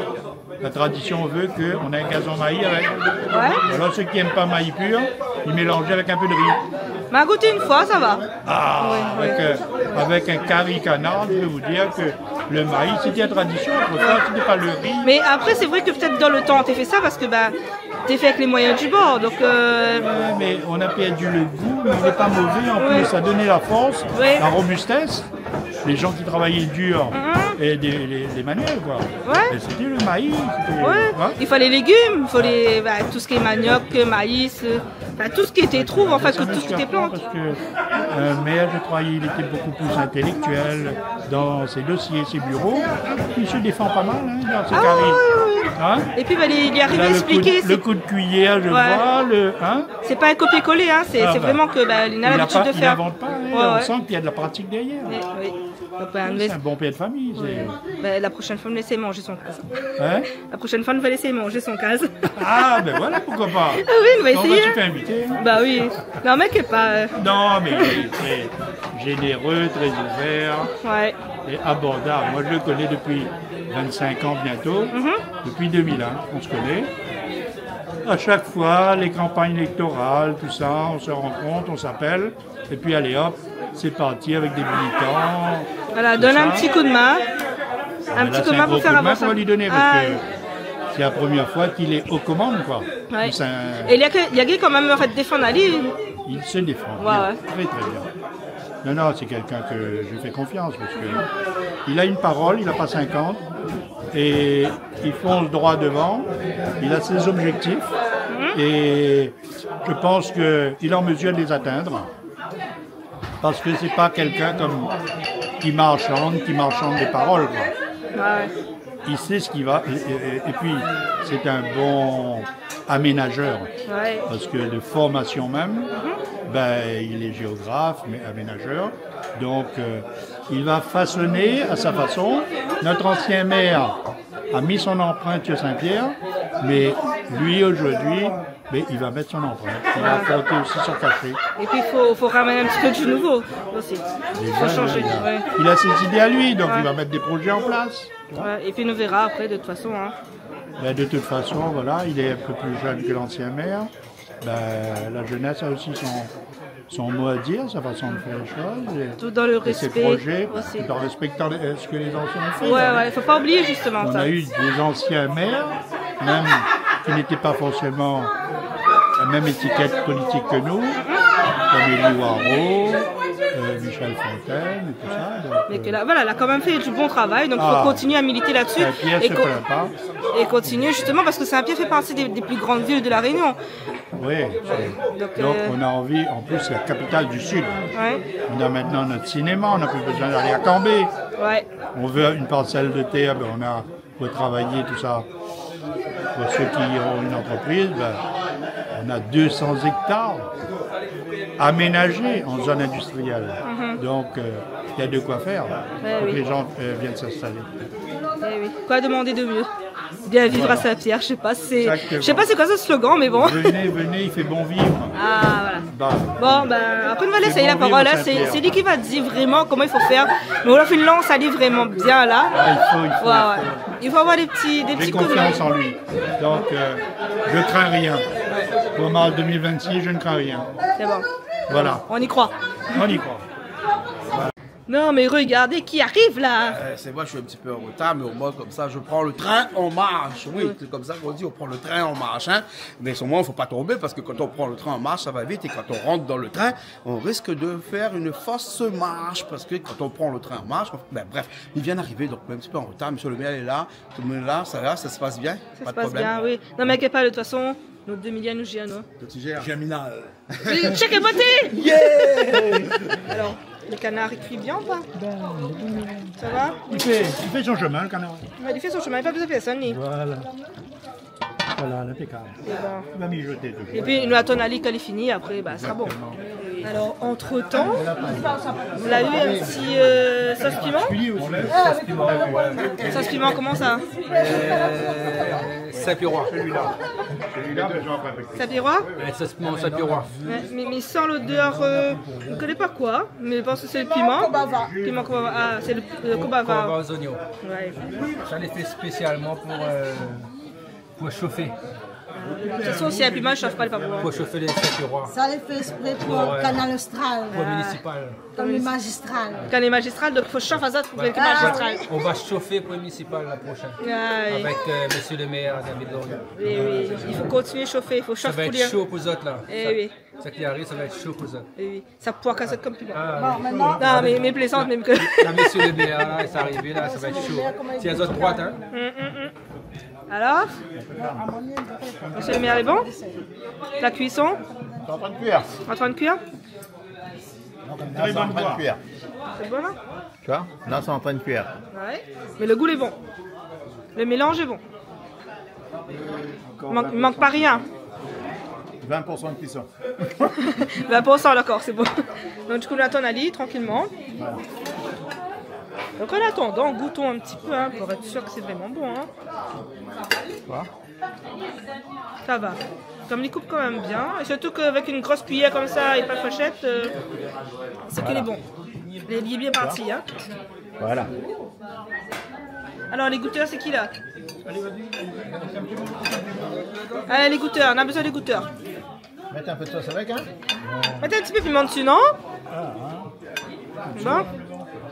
la tradition veut qu'on a un gazon maï avec. Ouais. Alors, ceux qui aiment pas maï pur, ils mélangent avec un peu de riz. Ma gout in foi, sa va. Ah, avec, euh, avec un cari canard, je vais vous dire que le maï, c'était la tradition. Autrefois, c'était pas le riz. Mais après, c'est vrai que peut-être dans le temps, t'as fait ça parce que, bah, t'es fait avec les moyens du bord, donc, euh... Ouais, mais on a perdu le goût, mais il n'est pas mauvais. En plus, ça donnait la force, la robustesse. Les gens qui travaillaient dur et des, les, les manuels, quoi. Ouais. Et c'était le maï, c'était, hein. Il fallait légumes, il fallait, bah, tout ce qui est manioc, maïs, euh, enfin, tout ce qui était trouve, en fait, que tout ce qui était plante. Parce que, euh, maire, je croyais, il était beaucoup plus intellectuel dans ses dossiers, ses bureaux. Il se défend pas mal, hein, dans ses carrés. Ah, ouais, ouais, ouais. Hein ? Et puis, bah, il, il arrive à expliquer, le coup de, le coup de cuillère, je vois, le, hein. C'est pas un copier-coller, hein, c'est, c'est vraiment que, bah, il a l'habitude de faire. Ah, bah, il a pas, il invente pas, hein, on sent qu'il y a de la pratique derrière. Oui, oui. Donc, bah, c'est un bon père de famille, c'est... Ouais. Bah, la prochaine fois, on va laisser manger son case. Hein ? La prochaine fois, on va laisser manger son case. Ah, ben voilà, pourquoi pas. Ah oui, on va essayer. On va se faire inviter, hein. Bah oui. Non, mais inquiète pas, euh. Non, mais il est très généreux, très ouvert et abordable. Moi, je le connais depuis vingt-cinq ans bientôt, depuis deux mille un, on se connaît. À chaque fois, les campagnes électorales, tout ça, on se rencontre, on s'appelle. Et puis, allez hop, c'est parti avec des militants, tout ça. Voilà, donne un petit coup de main. Ah, mais là, c'est un gros coup de main qu'on va lui donner parce que c'est la première fois qu'il est aux commandes, quoi. Ouais. Donc, c'est un... Et il y a que, il y a que quand même, en fait, défendre ali. Il se défend, ouais, très, très bien. Non, non, c'est quelqu'un que je fais confiance parce que il a une parole, il a pas cinquante, et il fonce droit devant, il a ses objectifs, et je pense que il est en mesure de les atteindre. Parce que c'est pas quelqu'un comme, qui marchande, qui marchande des paroles, quoi. Ouais. Il sait ce qu'il va, et, et, et, et puis, c'est un bon aménageur. Ouais. Parce que de formation même, ben, il est géographe, mais aménageur. Donc, euh, il va façonner à sa façon. Notre ancien maire a mis son empreinte sur Saint-Pierre, mais lui, aujourd'hui, mais il va mettre son empreinte. Il va apporter aussi son cachet. Et puis, il faut, faut ramener un petit peu du nouveau aussi. Faut changer, ouais. Déjà, il a, il a ses idées à lui, donc il va mettre des projets en place, tu vois. Ouais, et puis, on verra après, de toute façon, hein. Ben, de toute façon, voilà, il est un peu plus jeune que l'ancien maire. Ben, la jeunesse a aussi son, son mot à dire, sa façon de faire les choses, et, et ses projets, tout en respectant les, ce que les anciens ont fait, hein. Tout dans le respect aussi. Ouais, ouais, faut pas oublier justement ça. On a eu des anciens maires, même qui n'étaient pas forcément la même étiquette politique que nous, comme Élie Hoareau, euh, Michel Fontaine et tout ça. Donc, mais que euh, là, voilà, elle a quand même fait du bon travail, donc il faut continuer à militer là-dessus. Ah, Saint-Pierre et se co-, plaint pas. Et continuer justement, parce que Saint-Pierre fait partie des, des plus grandes villes de La Réunion. Oui. Donc, donc, euh, on a envie, en plus, c'est la capitale du Sud. Ouais. On a maintenant notre cinéma, on n'a plus besoin d'aller à Cambé. Ouais. On veut une parcelle de terre, ben, on a pour travailler, tout ça. Pour ceux qui ont une entreprise, ben, on a deux cents hectares aménagés en zone industrielle. Mhm. Donc, euh, il y a de quoi faire pour que les gens, euh, viennent s'installer. Eh oui. Quoi demander de mieux ? Bien vivre à Saint-Pierre, je sais pas, c'est, je sais pas c'est quoi ce slogan, mais bon. Exactement. Venez, venez, il fait bon vivre. Ah, voilà. Bah, bon, ben, après, nou va lésé la parol, hein. C'est, c'est lui qui va dire vraiment comment il faut faire. Mais on a fait une lance, elle est vraiment bien là. Ah, il faut, il faut, ouais, il faut. Il faut avoir des petits, des petits coups de main. J'ai confiance en lui. Donc, euh, je crains rien. Pour mars deux mille vingt-six, je ne crains rien. C'est bon. Voilà. On y croit. On y croit. Non, mais regardez qui arrive là. Euh, c'est moi, je suis un petit peu en retard, mais au moins comme ça, je prends le train en marche. Oui, c'est comme ça qu'on dit, on prend le train en marche, hein. Mais seulement, faut pas tomber, parce que quand on prend le train en marche, ça va vite, et quand on rentre dans le train, on risque de faire une fausse marche, parce que quand on prend le train en marche, on, ben, bref, il vient d'arriver, donc un petit peu en retard, monsieur le maire est là, tout le monde est là, ça va, ça se passe bien ? Pas de problème ? Ça se passe bien, oui. Non, mais inquiète pas, de toute façon, nos deux milliards nous gèrent, nous. Deux milliards. Germinal. Check et beauté. Yeah. Alors, le canard, il cuit bien ou pas ? Ben, le canard. Ça va ? Il fait, il fait son chemin, le canard. Ouais, il fait son chemin, il n'a pas besoin de personne, lui. Voilà. Voilà, impeccable. Eh ben. Il va mijoter toujours. Et puis, nous attendons Ali quand il finit, après, bah, ce sera bon. Exactement. Alors, entre-temps, on a eu un petit, euh, sauce piment. Particulier aussi. Sauce piment, ouais. Sauce piment, comment ça ? Euh, Saint-Pierrois. Celui-là. Celui-là, mais j'en ai pas fait. Saint-Pierrois ? Ouais, sauce piment Saint-Pierrois. Ouais, mais, mais sans l'odeur, euh, je connais pas quoi, mais je pense que c'est le piment. Piment kobava. Piment kobava. Ah, c'est le, le kobava. Kobava aux oignons. Ouais. Ça, lé fé spécialement pour, euh, pour chauffer. De toute façon, si y a piment, je chauffe pas le piment. Pour chauffer les Saint-Pierrois. Ça, lé fé exprès pour, ouais, Kanal Austral. Pour municipal. Kanal Magistral. Kanal Magistral, donc il faut chauffer ça pour le Kanal Magistral. On va chauffer pour municipal la prochaine. Ah, oui. Avec, euh, monsieur le maire, David Loriot. Oui, oui. Il faut continuer à chauffer, il faut chauffer. Ça va être chaud pour eux autres, là. Eh oui. Ça qui arrive, ça va être chaud pour eux autres. Eh oui. Sa poir kazot konm piman. Ah, bon, oui. Non, mais, mais plaisante, même que... La, monsieur le maire, là, ça arrive, là, ça va être chaud. C'est à votre droite, hein. Mm, mm, mm. Alors, monsieur le maire, lé bon ? La cuisson ? C'est en train de cuire. En train de cuire ? Là, c'est en train de cuire. C'est bon, là ? Tu vois ? Là, c'est en train de cuire. Ouais. Mais le goût, lé bon. Le mélange est bon. Manque, manque pas rien. Vingt pour cent de cuisson. Vingt pour cent, d'accord, c'est bon. Donc, du coup, on attend Ali tranquillement. Voilà. Donc, en attendant, goûtons un petit peu, hein, pour être sûr que c'est vraiment bon, hein. Voilà. Ça va. Comme il coupe quand même bien, et surtout qu'avec une grosse cuillère comme ça et pas de fourchette, euh, c'est que les bons. Les, il est bien parti, hein. Voilà. Alors, les goûteurs, c'est qui, là ? Allez, les goûteurs, on a besoin des goûteurs. Mets un peu de sauce avec, hein ? Mets un petit peu de piment dessus, non ? Bon.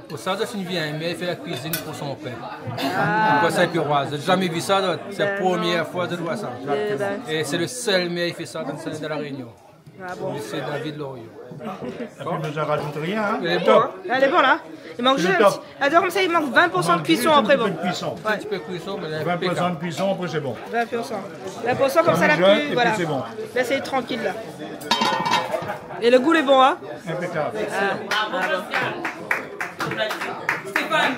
Pou sa, zot fine vien, mé li fé la kuizine pou son pèp. Ah. Pou sa, Saint-Pierrois, zot la zamé vi sa, zot. Sé la promièr foi zot i voi sa. Ben non. É sé le sèl mèr i fé sa dan, dan La Rényon. Ah bon. Mésyé David Loriot. Apré, nou rajout rien, hein. Lé bon, hein. Lé bon, la. I mank zis in ti, atann, konmsa, i mank vin pou san de kuison apré, bon. Vin pou san de kuison. Ouais. In ti pé kuison, mé la, vin pou san de kuison, apré, sé bon. Vin pou san. Vin pou san, konmsa, la, épi sé bon. La, sé trankil, la. É le gou lé bon, hein ? Inpékab. Ah, ah bon. Stéphane.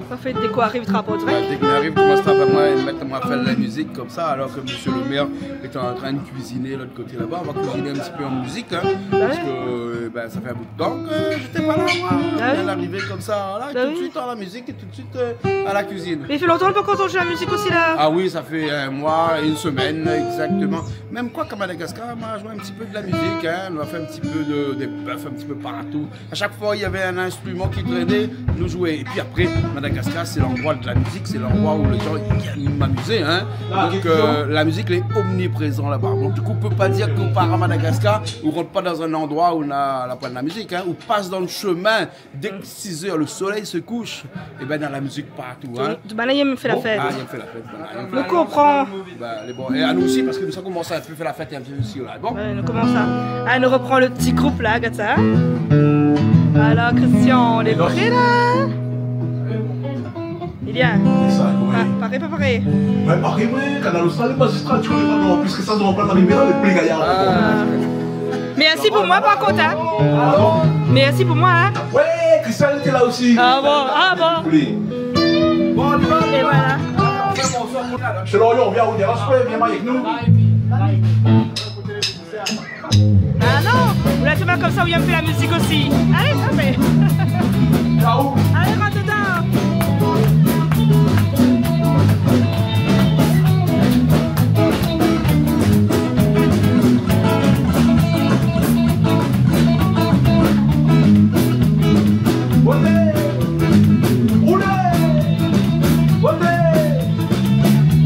Parfé, dé k'ou ariv, trap an dirèk. Dé k'ou ariv, komans trap, mwin, mèt mwin fé la mizik konmsa, alor ke mésyé le mèr lé antrin kuiziné lot koté laba. Nou va kuiziné in ti pé an mizik, hein, parske, euh, ben, sa fé in bout de tan ke mi té pa la, mwin. Ah oui. Vien arivé konmsa, la, é tout de suit a la mizik, é tout de suit, euh, a la kuizine. Mé i fé lontan ou la pa antann la mizik osi, la. Ah oui, sa fé in mwa, in semèn, égzaktoman. Mèm kwak, a Madagaskar, mwin la zoué in ti pé de la mizik, hein. Nou la fé in ti pé de, de bèf, in ti pé partou. A shak foi, navé in instriman ki tréné, nou zoué. Épi apré, Madagascar, c'est l'endroit de la musique, c'est l'endroit où les gens, ils viennent m'amuser, hein. Donc, euh, la musique, elle est omniprésente là-bas. Donc, du coup, on peut pas dire qu'on part à Madagascar, on rentre pas dans un endroit où on a la, pas de la musique, hein. On passe dans le chemin. Dès que six heures, le soleil se couche, et ben, on a la musique partout, hein. Tout, tout banna i yèm fé la fèt. Ah, i yèm fé la fèt, voilà. Nou konpran. Bah, lé bon. É anou osi, parske nou sa komans in pé fé la fèt in pé isi, la. Bon. Ouais, nou komans sa. Ah, nou repran le ti group la, gard sa. Alor, Christian, lé pré la ? Lilian. Sa, oui. Pa-, paré, pa paré ? Ouais, paré, ouais, Kanal Austral, lé mazistral, ti koné pa, non, plis ke sa, zot i anplaz la limièr, lé pli gayar. Ah. Mèrsi pou moin, par kont, hein. Ah bon ? Mèrsi pou moin, hein. Ouais, Christian lété la osi. Ah bon, ah bon. Oui. É voilà. Sé Lorian, vien, vien, rès, vien, vien avèk nou. Ah non, ou la di amoin konmsa ou yèm fé la mizik osi. Alé, alé. Ciao. Alé, rant dedan. Oté ! Oulé ! Oté !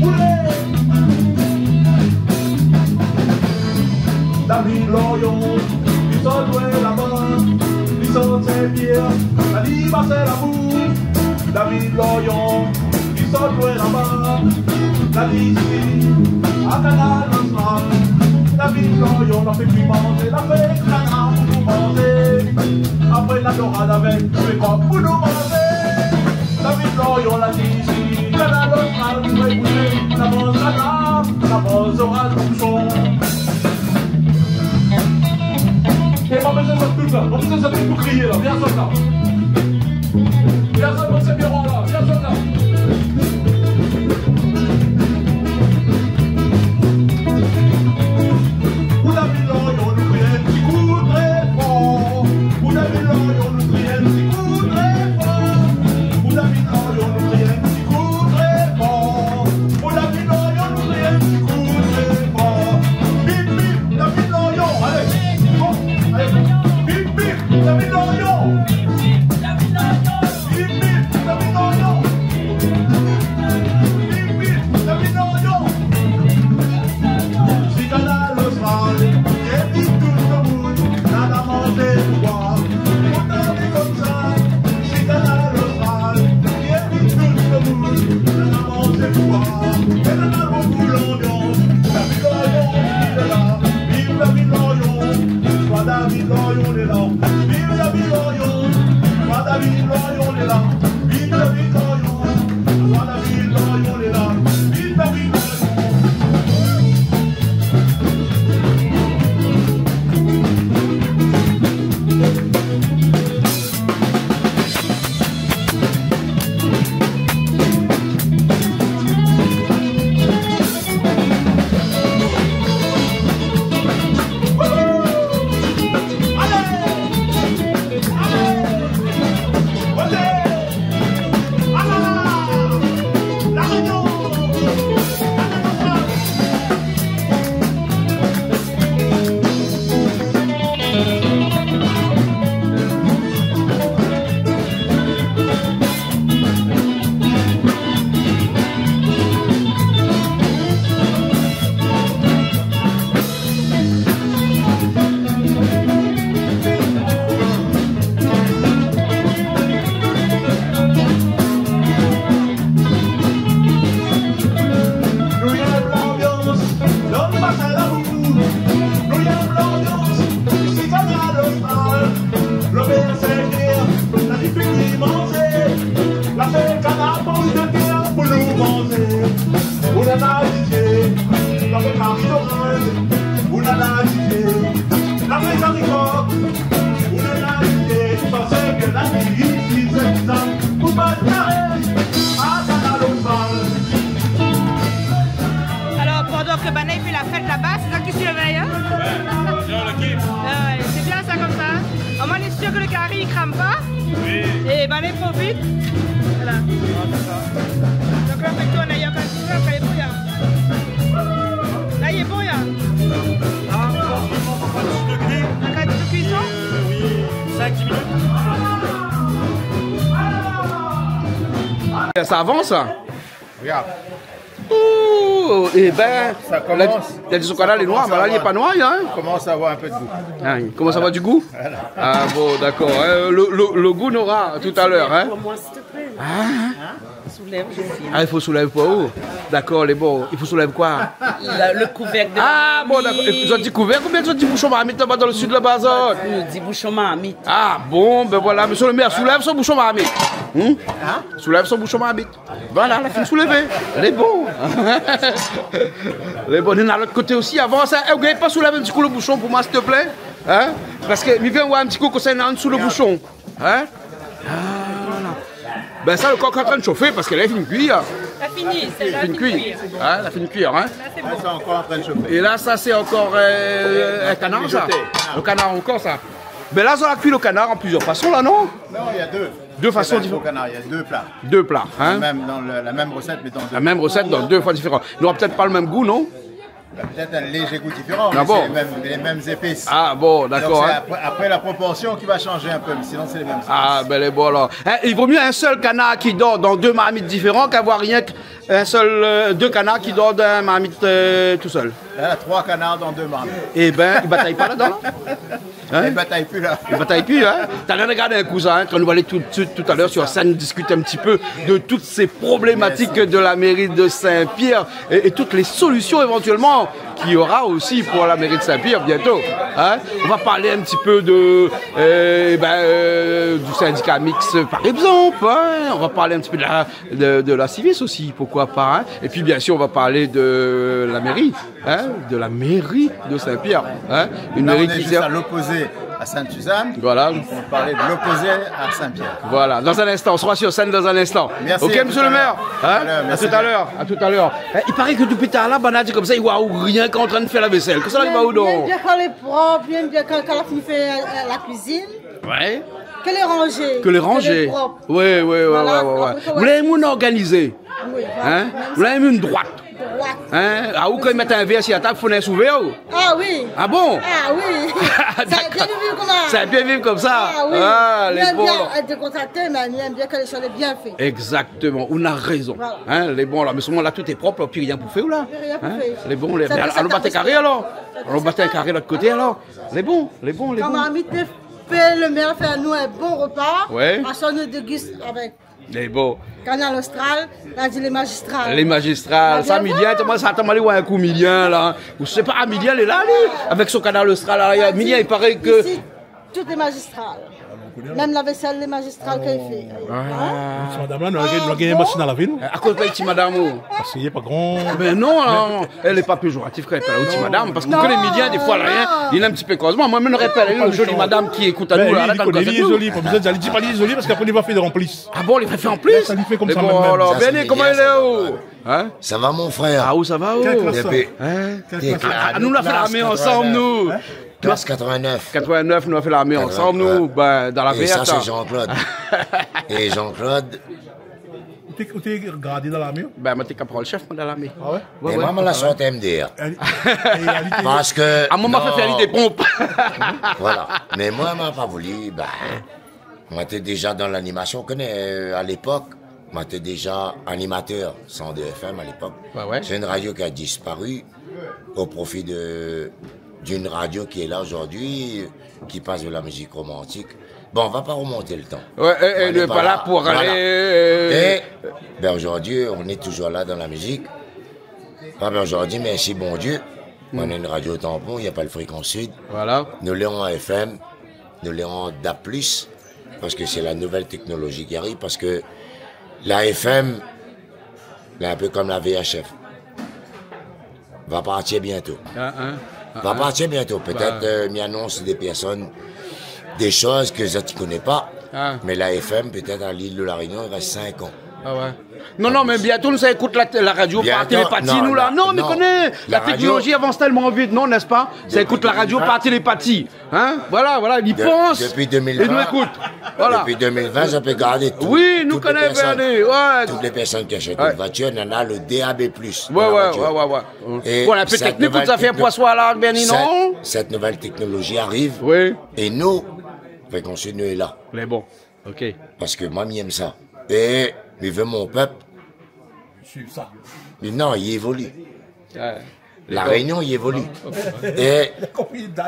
Oulé ! David Lorian, li sort oué laba, li sort Sin-Pièr, la di pa sé la boue. David Lorian, li sort oué laba, la di isi, a Kanal Austral. David Lorian, la fé kui manzé, la fé kanar pou nou manzé. Apré la dorad avèk, sé kok pou nou manzé. David Lorian, la di isi, Kanal Austral, pou ékouté, la manz kanar, la manz zorèy koushon. É pa bezoin de tout la, pa bezoin de tout pou kriyé la, vien sa la. Vien sa, mon sé Pierrot la, vien sa la. Pou David Lorian, nou kriy in ti kou trè for. Pou David Lorian, nou kriy in ti kou trè for. Pou David Lorian, nou kriy in ti kou trè for. Pou David Lorian, nou kriy in ti kou trè for. Bip, bip, David Lorian, alé. Bon, alé. Bip, bip, David Lorian. Bip, bip, David Lorian. Bip, bip, David Lorian. Si Kanal Austral i invit tout le moun, nana manzé, boir. Kontan konmsa, si Kanal Austral i invit tout le moun, nana manzé, boir. É nana bonpé lanbians. David Lorian lé la. Viv David Lorian. Viv David Lorian lé la. Viv David Lorian. Viv David Lorian lé la. Viv David Lorian. Viv David Lorian lé la. Viv David Lorian. Nou yèm lanbians, donn pa sa la boue. Nou yèm lanbians, isi Kanal Austral. Lo pèr Sin-Pièr, la di fé kui manzé. La fé kanar, pom de tèr pou nou manzé. Ou nana DJ, la fé kari zorèy. Ou nana DJ, la fé kari kok. Ou nana DJ, sa sé bien la di isi, sé sa. Ou pa karé, a Kanal Austral. Alor, pandan ke banna i fé la fèt laba, sé sa ki suiv la, hein ? Ouais, bien, le kiff. Ah ouais, sé bien sa konmsa. Omoin, nou lé sir ke le kari i kram pa. Oui. É banna i profit. Voilà. Ah, sé sa. Donk la, fé tourn, néna ankor in ti pé, apré lé bon, la. La, lé bon, la. Ah, franchement, on va pas tout de cuit. Ankor in ti pé kuison ? Euh, oui, cinq, dix minutes. Sa avans, sa ? Regarde. Oh, eh ben, sa la, komans, la di son kanal lé noir, mé la, li lé pa noir, hein. Sa komans avoir in pé de gou. Ah, il commence à avoir du goût. Voilà. Ah bon, d'accord. Euh, le, le, le goût n'aura tout à l'heure, hein. Pour moi, s'il te plaît. Ah, hein. Soulève, je filme. Ah, il faut soulève pour vous. D'accord, lé bon. Il faut soulève quoi ? Le, le couvercle de la marmite. Ah, bon, d'accord. Zot i di kouvèrk oubien zot i di boushon marmit laba dan le sud laba, zot ? Nou di boushon marmit. Ah, bon, ben voilà, monsieur le maire, soulève son boushon marmit. Hmm ? Hein ? Soulève son boushon marmit. Voilà, la fine soulévé. Lé bon. Lé bon, néna lot koté osi. Avan sa, eh, ou gingn pa soulèv in ti kou le boushon pou moin, s'il te plaît ? Hein ? Parske mi vien voir in ti kou kosa néna ansou le boushon. Hein ? Ah, voilà. Ben sa, le kok lé antrin de shofé parske la, li la fine kui, hein. La fini, sèt-la la fine kui. Hein, la fine kui, hein. La, sé bon. Là, c'est encore en train de chauffer. Et là, ça, c'est encore, euh, un canard, ça. Mijoté. Le canard encore, ça. Ben la, zot la kui le kanar an plizièr fason la, non ? Non, il y a deux. Deux façons différentes. C'est pas un gros canard, il y a deux plats. Deux plats, hein ? Même dans le, la même recette, mais dans deux. La même recette dans deux fois différentes. Il n'aura peut-être pas le même goût, non ? Bah, peut-être un léger goût différent, mais c'est les mêmes, les mêmes épices. Ah bon, d'accord, hein. Donc, c'est après, après la proportion qui va changer un peu, mais sinon, c'est les mêmes épices. Ah, ben, lé bon, alors. Hein, il vaut mieux un seul canard qui dort dans deux marmites différentes qu'avoir rien qu'un seul, euh, deux canards qui dorment dans une marmite, euh, tout seul. Là, trois canards dans deux marmites. Eh ben, i batay pa ladan, la. Hein ? I batay pi la. I batay pi, hein ? Talèr, regard in kou sa, hein, kan nou va alé tout de suite, tout à l'heure, sur scène, discuter un petit peu de toutes ces problématiques de la mairie de Saint-Pierre et, et toutes les solutions éventuellement qu'il y aura aussi pour la mairie de Saint-Pierre bientôt. Hein ? On va parler un petit peu de, euh, ben, euh, du syndicat mixte, par exemple, hein ? On va parler un petit peu de la, de, de la Civis aussi, pourquoi pas, hein ? Et puis, bien sûr, on va parler de la mairie. Hein, de la mairie de Saint-Pierre, hein, une mairie qui sert... Là, on est juste à l'opposé à Sainte-Suzanne. Voilà. Donc, on parlait de l'opposé à Saint-Pierre. Voilà. Dans un instant, on sera sur scène dans un instant. Merci, à tout à l'heure. Ok, monsieur le maire. Hein ? À tout à l'heure, merci bien. À tout à l'heure. Eh, i paré ke dopi talèr la, banna la di konmsa, i oi aou rienk antrin de fé la vésèl. Kosa la, i oi aou, non ? Mi èm bien kan lé prop, mi èm bien kan, kan la fine fé, euh, la kuizine. Ouais. Ke lé ranzé. Ke lé ranzé. Ke lé prop. Ouais, ouais, ouais, ouais, ouais. Voilà. Apré, ou lé in moun organizé. Oui, voilà. Hein ? Ou lé in moun droit. Droit. Hein ? Ah, ou kan i mèt in vèr si la tab, fo néna souvé, oh. Ah oui. Ah bon ? Ah oui. D'accord. Sa i bien viv konmsa. Sa i bien viv konmsa. Ah oui. Ah, lé bon, la. Mi èm bien èt dékontrakté, mé mi èm bien kan lé shoz lé bien fé. Exactement. Ou na rézon. Voilà. Hein, lé bon, la. Mé solman la, tout lé prop, la, pi rien pou fé, ou la. Pi rien pou fé. Hein ? Lé bon, lé... Sa, alon bat in karé, alor. Alon bat in karé lot koté, alor. Lé bon, lé bon, lé bon. Kan marmit lé fé, le maire fé anou in bon repa. Ouais. Apré sa nou dégust avèk. Lé bon. Kanal Austral, la di lé mazistral. Lé mazistral. Sa, Milien, té, moin sa atann, alé oir in kou Milien, la. Ou sé pa, ah, Milien lé la, li, avèk son Kanal Austral, la. Milien, i paré ke isi, tout lé mazistral. Mèm la vésèl lé mazistral ke li fé. Ah. Hein ? Ti madam la, nou la gingn, nou la gingn in mashine a lavé, nou. Ah bon ? Akoz pa ti madam, oh ? Parske li lé pa gran. Ben non, non, non. Èl lé pa péjoratif kan èl i parl ti madam, parske ou koné Milien, défoi, la, hein, li lé in ti pé kozman. Moin mèm, mi rapèl in zoli madam ki ékout anou la, dan le Kafé Bleu. Ben, li koné li lé zoli, pa bezoin di, li di pa li lé zoli, parske apré li va fé an plis. Ah bon, li fé an plis ? Sa li fé konmsa mèm. Lé bon, alor. Sa, Béné, koman i lé, oh ? Hein ? Ça va, mon frère ? Ah, ou sa va, oh ? Kèl klas sa ? Hein ? Kèl klas sa ? Ah, nou la fé larmé ansanm, nou. Hein ? Klas quatre-vingt-neuf. Quatre-vingt-neuf, nou la fé larmé ansanm, nou, ben, dan la V R T. Et ça, c'est Jean-Claude. Et Jean-Claude, Ou té, ou té gradé dan larmé ? Ben, moin té kaporal shèf, moin, dan larmé. Ah ouais ? Ouais, ouais. Mé moin, moin la sort M D R. Parske... Ah, moin, ma fé fé ali dé ponp. Voilà. Mé moin, ma pa voulu, ben, moin té déza dan lanimasion. Ou koné, euh, a lépok, moin té déza animatèr cent deux F M a lépok. Ouais, ouais. Sé in radio ki la disparu o profi de, d'in radio ki lé la zordi, ki pas de la mizik romantik. Bon, nou va pa romont le tan. Ouais, é, é nou lé pa la pou alé, voilà. É, ben, zordi, nou lé touzour la dan la mizik. Ah, ben, zordi, mèrsi Bondié, nou na in radio tanpon, i apèl Fréquence Sud. Voilà. Nou lé an F M, nou lé an D A B plus, parske sé la nouvèl téknolozi ki ariv, parske la F M, lé in pé konm la V H F. Va partir bientôt. Ah, hein. Va partir bientôt. Pétèt, euh, mi anons dé pèrsone, dé shoz ke zot i koné pa. Ah. Mé la F M, pétèt, a l'île de la Réunion, i rès cinq an. Ah ouais. Non, non, mé bientôt, nou sa ékout la, la radio par télépati, nou, la. Non, mé koné, la téknolozi i avans tèlman vit, non, n'est-ce pas ? Sa ékout la radio par télépati. Hein ? Voilà, voilà, li pans. Dopi deux mille vingt, é nou ékout. Voilà. Dopi deux mille vingt, sa pé gardé tout. Oui, nou koné, tout lé pèrsone ki ashèt in voitir, néna le D A B plus dan la voitir. Ouais, ouais, ouais, ouais. Bon, la, pétèt nou ékout sa fé poison a la Bernie, non ? Sèt nouvèl téknolozi i ariv. Oui. É nou, Fréquence Sud, nou lé la. Mé bon, ok. Parske moin, mi èm sa. É Mi vé mon pèp. Suiv sa. Mé non, i évoli. Ouais. La Rénion i évoli. É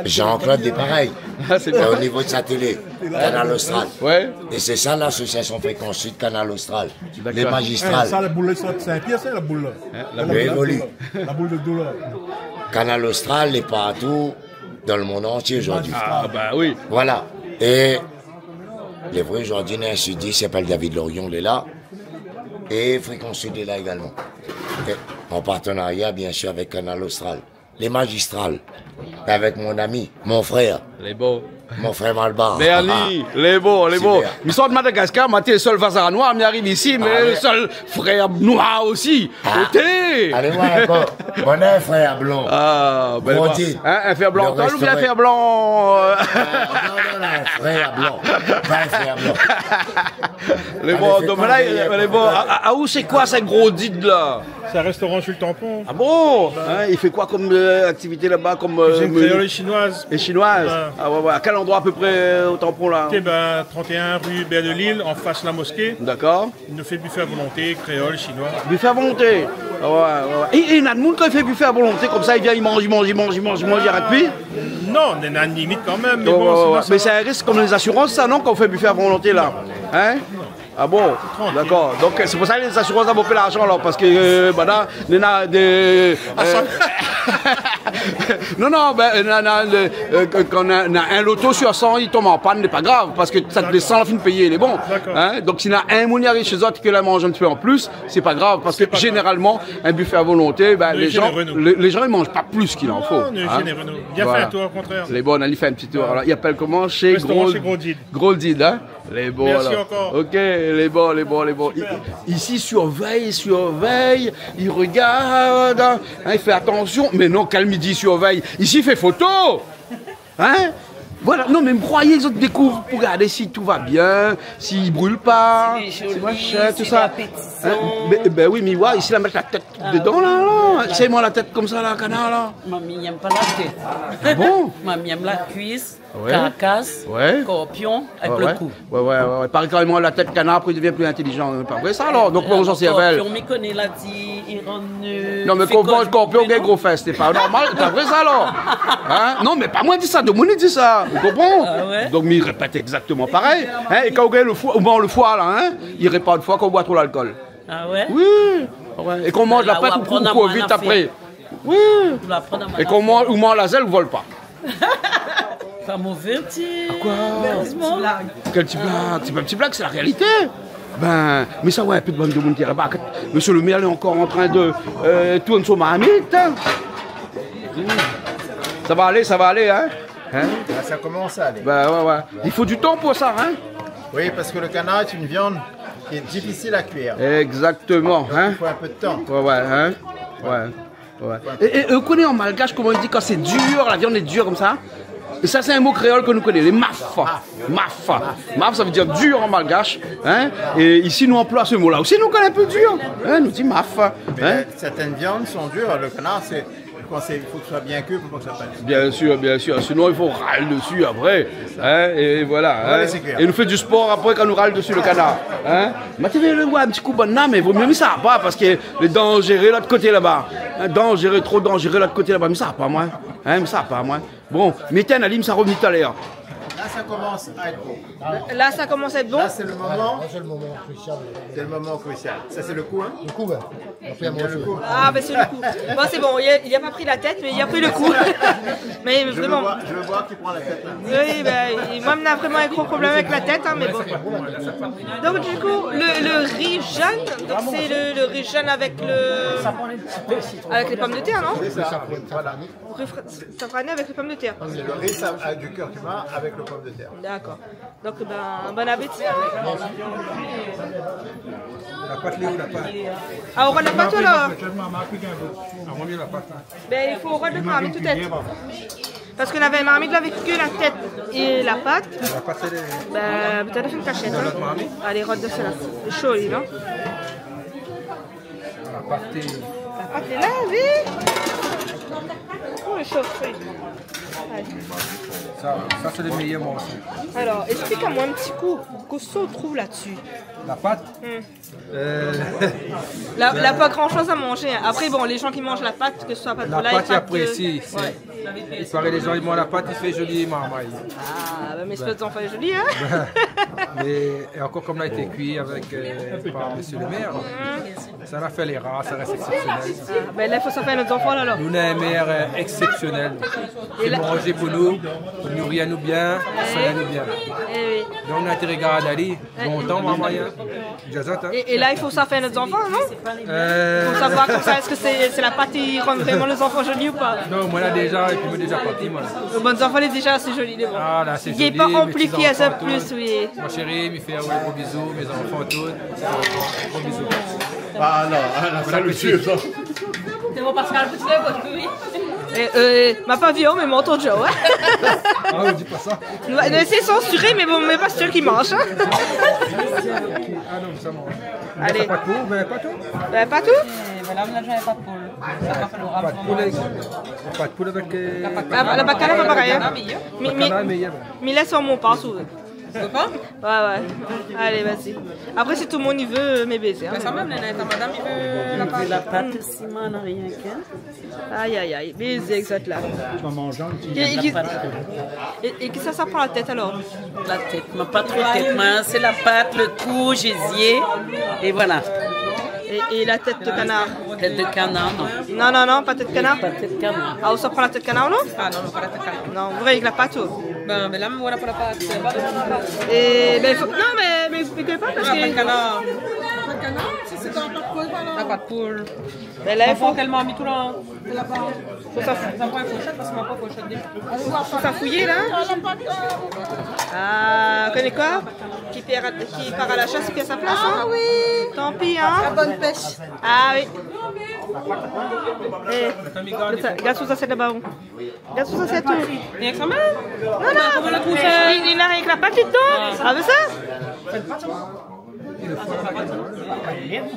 Jean-Claude lé parèy. Ah, sé bien. É o nivo de sa télé, Kanal Austral. Ouais. É sé sa lasosiasion Fréquence Sud, Kanal Austral. Dakor. Lé mazistral. É sa, la boul la, sa, sé in pièr, sa, la boul la. Hein, la boul la. Li évoli. La boul de doulèr. Kanal Austral lé partou dan le monde antié zordi. Ah, bah oui. Voilà. É lé vré, zordi, néna in sudis i apèl David Lorion, lé la. É Fréquence Sud lé la égalman. É an partenaria, biensir, avèk Kanal Austral. Lé mazistral. É avèk mon ami, mon frèr. Lé bon. Mon frèr Malbar. Bernie, lé bon, lé bon. Super. Mi sort Madagaskar, moin té sèl vazar noir, mi ariv isi, mé sèl frèr noir osi. Ah. Oté. Alé oir ankor. Bon, in frèr blon. Ah, ben, Grondit. Hein, in frèr blon. Le restaurant. Ou bien in frèr blon, euh. Ah, non, non, non, in frèr blon. Pa in frèr blon. Lé bon, donk la, lé bon. Ah, ah, ah, ou sé koi sa, Grondit la ? C'est un restaurant sur le Tampon. Ah bon ? Hein, il fait quoi comme, euh, activité là-bas, comme, euh, menu ? Cuisine créole et chinoise. Et chinoise ? Ouais. Ah ouais, ouais. À quel endroit à peu près, euh, au Tampon, là ? Eh ben, trente et un rue Bert de Lille, en face la mosquée. D'accord. Il nous fait buffet à volonté, créole, chinois. Buffet à volonté. Ah ouais, ouais, ouais. É, é néna d'moun kan i fé buffet à volonté konmsa, i vien, i manz, i manz, i manz, i manz, i manz, i arèt pi ? Non, néna in limit kan mèm, mé bon, ouais, ouais, sinon, ouais. Mé sé in risk konm lé zasirans sa, non, kan ou fé buffet à volonté la ? Hein ? Ah bon ? Tranquille. D'accord. Donk sé pou sa lé zasirans na bonpé larzan alor, parske, euh, banna néna dé, euh, non, non, ben, néna, néna, euh, kan néna, néna in loto sur san i tonm an pann, lé pa grav, parske sa, lé san la fine péyé, lé bon. D'accord. Hein ? Donk si néna in moun i ariv shé zot, ke la manz in ti pé an plis, sé pa grav, parske zénéralman, in buffet à volonté, ben, lé jan, lé, lé jan i manz pa plis k'i an fo. Non, nou lé zénéreux, nou. Hein ? Voilà. Viens faire un tour, au contraire. Lé bon, alé fé in ti tour. Voilà. Alor, i apèl koman ? Shé Grondit. Restaurant chez Grondit. Grondit, hein ? Lé bon, la. Merci encore. Ok, lé bon, lé bon, lé bon. Super. I, isi, survèy, survèy, i rogard, hein, i fé atansion. Mé non, kan mi di survèy, isi i fé foto. Hein ? Voilà. Non, mé mi kroiyé zot i dékouv pou gard si tout va bien, si i bril pa, si machin, tout sa. Si lé zoli, si lé apétisan. Hein ? Ben, ben oui, mé ouais, isi la mèt la tèt dedan la, la. Ah, ouais. Sé moin la tèt konmsa la, kanar la. Moin mi yèm pa la tèt. Ah bon ? Moin mi yèm la kuis. Ouais. Karkas, ouais. Skorpion, avèk le kou. Ouais, ouais, ouais, ouais. Paré karéman, la tèt kanar, apré, i devien pli intélizan. Sé pa vré sa, alor ? Donk, koman ou sort sèrvèl ? Skorpion, mi koné, la di, i rann, euh, fékond. Non, mé kan ou manz skorpion, ou gingn gro fès, sé pa normal, sé pa vré sa, alor ? Hein ? Non, mé pa moin i di sa, domoun i di sa. Ou konpran ? Ah ouais ? Donk, mi répèt égzaktoman parèy. Hein ? É kan ou gingn le foi, ou manz le foi, la, hein ? I répar le foi kan ou boir tro lalkol. Ah ouais ? Oui. Ouais. É kan ou manz la pèt, ou kour vit apré. Oui. Ou aprann amoin la fèr. É kan ou manz, ou manz la zèl, ou vol pa. Pa mové, ti. Koi ? Érèzman. Kèl ti blag ? Sé pa in ti blag, sé la réalité. Ben, mé sa, ouais, in pé de bann domoun ki lé laba. Mésyé le mèr lé ankor antrin de, euh, tourn son marmit, hein. Sa va alé, sa va alé, hein. Hein ? Ah, sa i komans a alé. Ben, ouais, ouais. I fo du tan pou sa, hein. Oui, parce que le canard est une viande qui est difficile à cuire. Exactement, hein. Donc, il faut un peu de temps. Ouais, ouais, hein. Ouais. Ouais. É, é, é, ou koné an malgash koman i di kan sé dir, la viann lé dir konmsa ? É sa, sé in mo kréol ke nou koné, lé maf. Maf. Maf, sa i vé dir dir an malgash, hein ? É isi, nou anploi se mo-la osi, nou, kan lé in pé dir. Hein, nou di maf, hein ? Mais certaines viandes sont dures. Le canard, c'est, quand c'est, il faut que ce soit bien cuit pour pas que ça pète. Bien sûr, bien sûr. Sinon, il faut râler dessus après. Hein, é voilà, hein. É nou fé du spor apré kan nou ral desi le kanar, hein. Mé té vé oir in ti kou bann-la, mé vo myé mi sava pa, parske lé danzéré lot koté laba. Hein, danzéré, tro danzéré lot koté laba, mi sava pa, moin. Hein, mi sava pa, moin. Bon, mi étinn ali, mi sa rovni talèr. Là, ça commence à être bon. Là, ça commence à être bon ? Là, c'est le moment. C'est le moment crucial. C'est le moment crucial. Ça, c'est le coup, hein ? Le coup, ouais. Ah, ben, c'est le coup. Bon, c'est bon, il a, il a pas pris la tête, mais il a pris le coup. Mais vraiment. Je veux voir, je veux voir qui prend la tête, là. Oui, ben, moi, on a vraiment un gros problème avec la tête, hein, mais bon. Donc, du coup, le, le riz jaune, donc c'est le, le riz jaune avec le, avec les pommes de terre, non ? C'est ça, voilà. Riz fra-, safrané avec les pommes de terre. C'est le riz sa-, euh, du curcuma avec le pomme de terre. D'accord. Donc, ben, bon appétit, hein. La pat, lé ou, la pat ? Ah, ou rod la pat, la ? Ben, i fo rod la marmit, pétèt. Parske navé in marmit la avèk ke la tèt é la pat. La pat, sé lé... Ben, pétèt fé in kashèt, hein. Alé, rod de sèl-la. Lé sho, li, non ? La pat lé la, oui. Oh, lé sho, oui. Sa, sa sé le méyèr morso. Alor, ésplik amoin in ti kou, kosa ou trouv la dsi ? La pat ? Hmm. Euh, la, la pa gran shoz a manzé, hein. Apré, bon, lé zan ki manz la pat, ke se soi pat de volayi, pat de... La pat, i aprési, sé, ouais. I paré lé zan i manz la pat, i fé zoli marmay. Ah, bin, mé sé pa zoli, hein. Mé, é ankor, kom la été kui avèk, euh, par mésyé le mèr, sa la fé lé rar, sa rès éksépsionèl. Ah, bin la, i fo sa fé nout zanfan, la, alor. Nou néna in mèr, euh, éksépsionèl. É la, manzé pou nou, pou nouri anou bien, soign anou bien. Eh oui. Donk, nou la té rogard ali, lontan, marmay, hein. Djazot, hein. É, é la, i fo sa fé nout zanfan, non ? Euh, pou savoir konmsa, èske sé, sé la pat i rann vréman nout zanfan zoli ou pa ? Non, moin la déza, épi moin déza parti, moin la. Bon, nout zanfan lé déza asé zoli, lé bon. Ah, la, sé zoli, mé ti zanfan, tout. Lé pa anplifié sa plis, oui. Mon shéri, mi fé aou in gro bizou, mé zanfan, tout. Gro bizou. Ah non, ah, la, sa, le tié, sa. Sé bon, Pascal, pou ti lé bon, oui. Eh, euh, ma pa vi, mé ma antann, ouais. Ah, ou di pa sa. Nou, nou sé sansuré, mé bon, mé pa sèl ki manz, hein. Ah non, sa manz. Alé. Sa pa tou, mé pa tou. Bin, pa tou. Eh, voilà, nou la déza pa de poul. Sa pa fé le ram. Pat poul avèk, pat poul avèk, euh, la, la pat kanar, pa parèy, hein. Pat kanar, mé, mé, pat kanar, mé, mé lès amoin pa sou. Ou vé pa ? Ouais, ouais. Alé, vas-y. Apré, si tout le moun i vé, euh, mé bézé, hein. Bin, sa mèm, néna ta madam i vé la pat. I vé la pat osi, moin, na rienk, hein. Ay, ay, ay, bézé èk zot la. Ou sa manz in ti... É, é ki, é, é kisa sa pran la tèt, alor ? La tèt, ma pa tro tèt, moin, sé la pat, le kou, zézié, é voilà. É, é la tèt de kanar ? Tèt de kanar, non. Non, non, non, pa tèt kanar. Pa tèt kanar. Ah, ou sa pran la tèt kanar, non ? Ah non, non, pa la tèt kanar. Non, ou vé la pat, ou ? Bin, bin la, moin la pran la pat. É bin, fo, non, mé, mé, mé pa, parske... Ah, pat kanar. Pat kanar, si sé dan pat poul, voilà. Ah, pat poul. Bin la, i fo tèlman mi tout la. Fo sa fou-, sa pran in fourshèt, parske ma pa fourshèt. Fo sa fouyé, la. Ah, koné koi ? Ki pèr, ki par a la shas, i pèr sa plas, hein ? Ah oui. Tanpi, hein ? La bone pèsh. Ah oui. Eh, gard sa, gard sa, sé laba, ou. Gard sa, sé tou. Rienk sa mèm ? Non, non. Koman la koush ? Li, li na rienk la pat dedan. Ah, mé sa ?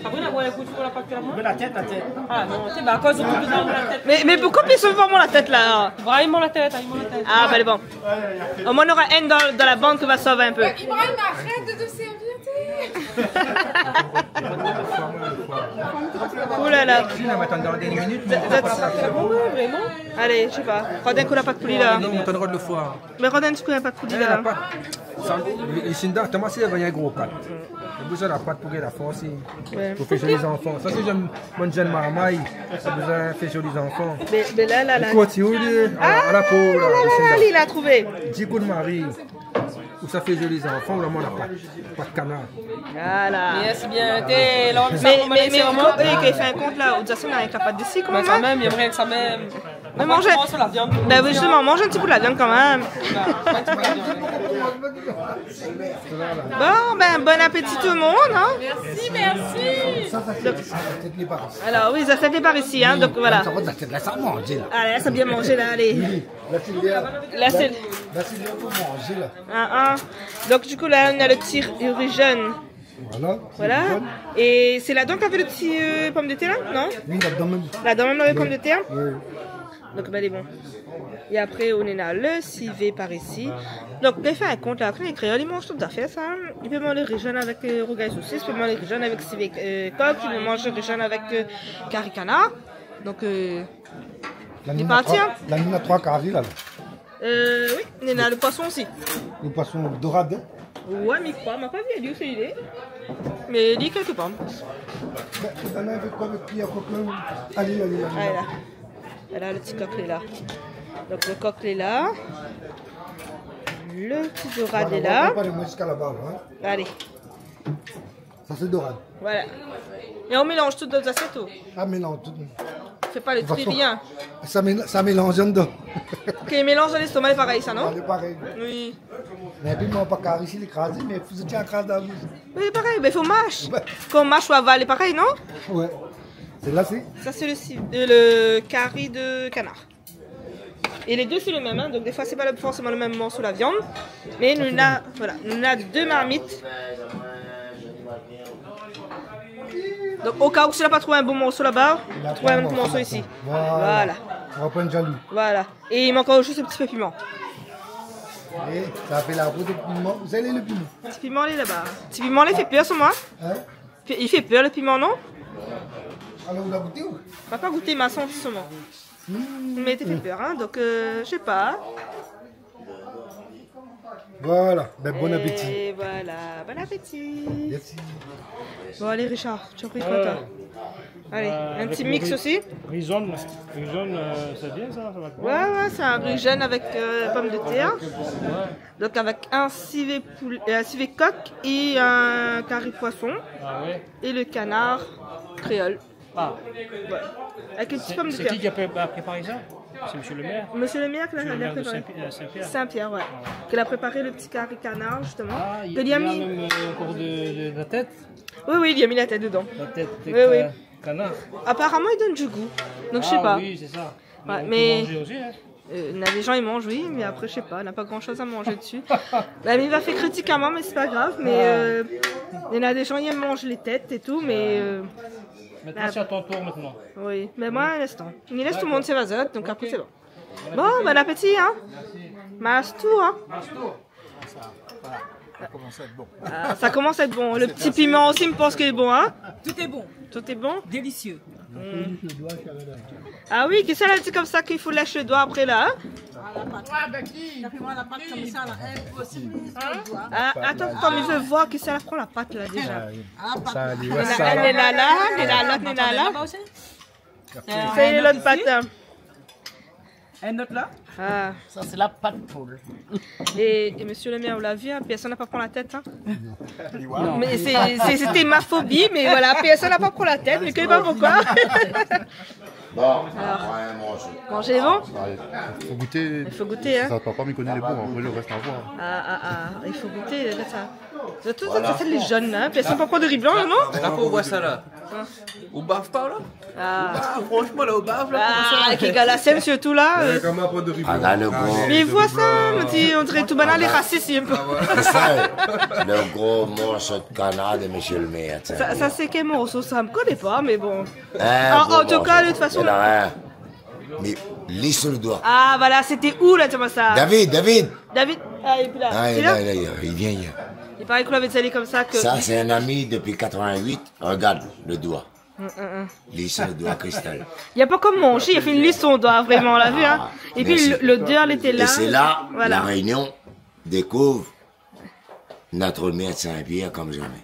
Apré, la, voilà, ékout, pou la pat, la, moin. La tèt, la tèt. Ah non, sé pa akoz ou koup dan la tèt. Mé, mé poukosa ou pé sèlman la tèt, la ? Vréman la tèt, vréman la tèt. Ah, bin, bon. Omoin, nora inn dan, dan la bann ki va sov in pé. Ibrahim, arèt de te sèrvir, té. Ouh la la. Si, la, mé atann, dan dé minit, mé... Ouais, vréman. Alé, mi sé pa. Rod in kou la pat poul, la. Non, atann, rod le foi. Mé rod in ti kou la pat poul, la. Eh, la pat. Sa, i, i, Lucinda, Thomas, li la vni in gro pat. Ou bezoin la pat pou gingn la fors, i, ouais, pou fé zoli zanfan. Sa, sé zèn, bann zèn marmay, sa bezoin fé zoli zanfan. Mé, mé la, la, la. Ou kontinié, ah, a la po, la, la, la, Lucinda. Li la trouvé. Di kou d'mari, ou sa fé zoli zanfan, ou la manz la pat, pat kanar. Voilà. Mèrsi bien, té, la, sa, mé, mé, mé, é, ké fé in kont la, ou di sa, na rienk la pat isi, kan mèm, hein. Mé sa mèm, i manz rienk sa mèm. Mé manz, morso la viann. Bin, zistoman, manz in ti bout la viann kan mèm. Bon, bin, bon apéti tout le moun, hein. Mèrsi, mèrsi. Donk, alor, oui, sa, sé par isi, hein, donk voilà. Sa va, sa, sa, sa manzé, la. Alé, sa bien manzé, la, alé. Oui, la, sé bien. La, sé, la, sé bien pou manzé, la. Hein, hein. Donk, du kou, la, nou na le ti ri zone. Voilà, voilà. Sé bon. É sé ladan k'navé le ti, euh, pomdetèr la, non ? Oui, ladan mèm. Ladan mèm, lavé pomdetèr. Oui. Donk, bin, lé bon. É apré, nou na le sivé par isi. Donk, bin, fé in kont la, kan lé kréol, i manz tout zafèr, sa. I pé manz le ri zone avèk, euh, rougay sosis, i pé manz le ri zone avèk sivé, euh, kok, i pé manz le ri zone avèk, euh, kari kanar. Donk, euh, la, nou na troi, la, nou na troi kari, la. Euh, oui, néna le poison osi. Le poison dorad, hein ? Ouais, mi kroi, ma pa vi ali ousa li lé. Mé li lé kèlkepar. Bin, néna avèk koi, avèk ki, avèk koi ? Alé, alé, alé. Alé, la. Voilà, le ti kok lé la. Donk, le kok lé la. Le ti dorad lé la. Voilà, on va préparer, moi, jusqu'à là-bas, hein. Alé. Sa sé dorad. Voilà. É ou mélanz tout dan zasièt, ou ? Ah, mélanz tout. Fé pa le tri, rien. De tout fason, sa mél-, sa mélanz andan. Ké mélanz dan lèstoma, lé parèy sa, non ? Ah, lé parèy. Oui. Mé pi, moin, pa kari isi, lé krazé, mé fo ti kraz dan la boush. Mé lé parèy, mé fo mash. Ouais. Kan ou mash, ou aval, lé parèy, non ? Ouais. Sé la, sé... Sa, sé le si-, euh, le kari de kanar. É lé dé, sé le mèm, hein. Donk, défoi, sé pa le, forséman le mèm morso la viann. Mé nou na, voilà, nou na dé marmit. Donk, o ka ou, si la pa trouv in bon morso laba, trouv in morso isi. Voilà. Voilà. Ou va pran jalou. Voilà. É i mank ankor zis in ti pé piman. É sa fé la rout, le piman. Ousa lé le piman ? Ti piman lé laba. Ti piman lé fé pèr, sa, moin. Hein ? Fé, i fé pèr, le piman, non ? Alor, ou la gouté ou ? Ma pa gouté, ma santi solman. Hmm. Mé té fé pèr, hein, donk, euh, mi sé pa. Voilà, ben, bon apéti. Et voilà, bon appétit. Merci. Bon, allez, Richard, tu as pris quoi, toi ? Allez, un petit mix aussi. Riz jaune, riz jaune, euh, c'est bien ça, ça va être bon. Ouais, ouais, c'est un riz jaune avec, euh, pommes de terre. Ouais. Donc avec un civet poul-, euh, un civet coq et un carry poisson. Ah ouais. Et le canard créole. Ah. Ouais. Avec une petite pomme de terre. C'est qui qui a pré-, a préparé ça ? C'est monsieur le maire ? Monsieur le maire qui l'a, qui l'a préparé. Monsieur le maire de Saint-Pi-, euh, Saint-Pierre. Saint-Pierre, ouais. Ah ouais. Qui a préparé le petit carry canard, justement. Ah, il y a même, euh, encore de, de la tête ? Oui, oui, il y a mis la tête dedans. La tête de canard. Oui, oui. Apparemment, il donne du goût. Donc, je sais pas. Ah oui, c'est ça. Ouais, mais on peut manger aussi, hein. Euh, néna des gens, i manz, oui, mé apré, mi sé pa, na pa gran shoz a manzé dsi. Bin, mi va fé kritik amoin, mé sé pa grav, mé, euh, néna des gens, i manz lé tèt é tout, mé, euh, maintenant, c'est à ton tour maintenant. Oui, mé moin, in instan. Mi lès tout le monde, sé vazot, donk apré, sé bon. Bon, bon appétit, hein. Merci. Mastou, hein. Mastou. Ça, voilà, ça commence à être bon. Ah, ça commence à être bon. Le petit piment aussi, mi pans ke lé bon, hein. Tout est bon. Tout est bon. Délicieux. Mm. Ah oui, kisa la di konmsa ke i fo lès le doi apré la, hein ? Ah, la pat. Ouais, ben, ki ? Fé amoin la pat konmsa la. Eh, ou osi, mi lès le doi. Ah, atann, atann, mi vé voir kisa la pran la pat la déza. Ah, la pat. Sa, li, ouais, sa, lé la, lé la, lé la, lé la. Sa, lé lot pat, hein. In not la ? Ah. Sa, sé la pat poul. É, é monsieur le maire, ou la vi, hein, pèrsone la pa pran la tèt, hein. Non. Mé sé, sé, sété ma fobi, mé voilà, pèrsone la pa pran la tèt, mé mi koné pa poukoi. Bon, alor, manzé. Manzé, bon ? Fo gouté. I fo gouté, hein. Sa, papa, mi koné lé bon, apré, le rès, a voir. Ah, ah, ah, i fo gouté, rogard sa. Sirtou, sa, sé lé jone, hein. Pèrsone pa pran de ri blan, non ? La, ou voi sa, la. Ou baf pa, la ? Ah. Ah, franchement, la, ou baf, la, ah, koman sa ? Avèk lé gars la sèn, sirtou, la, euh. Koman pran de ri blan ? Ah, la, le gros. Mé voi sa, mi di, on diré tout banal, lé rasis, in pé. Ah ouais. Sé sa, le gros morso de kanar de monsieur le maire, tiens. Sa, sa, sé kèl morso, sa ? Mi koné pa, mé bon. An, an tou ka, de tout fason. Gros morso. Néna rien. Mé li su le doi. Ah, voilà, sété ou, la, koman sa ? David, David. David, ah, lé pi la. Ah, li lé la, li lé la, li vien, li vien. I paré ke ou lavé di ali konmsa ke... Sa, sé in ami dopi quatre-vingt-huit. Rogard le doi. Mm, mm, mm. Li su le doi, Christelle. Li la pankor manzé, li la fé in lis son doi, vréman, la vi, hein. Ah, mèrsi. É pi, le, lodèr, lété la. É sé la, voilà, La Réunion découvre notre maire de Saint-Pierre comme jamais.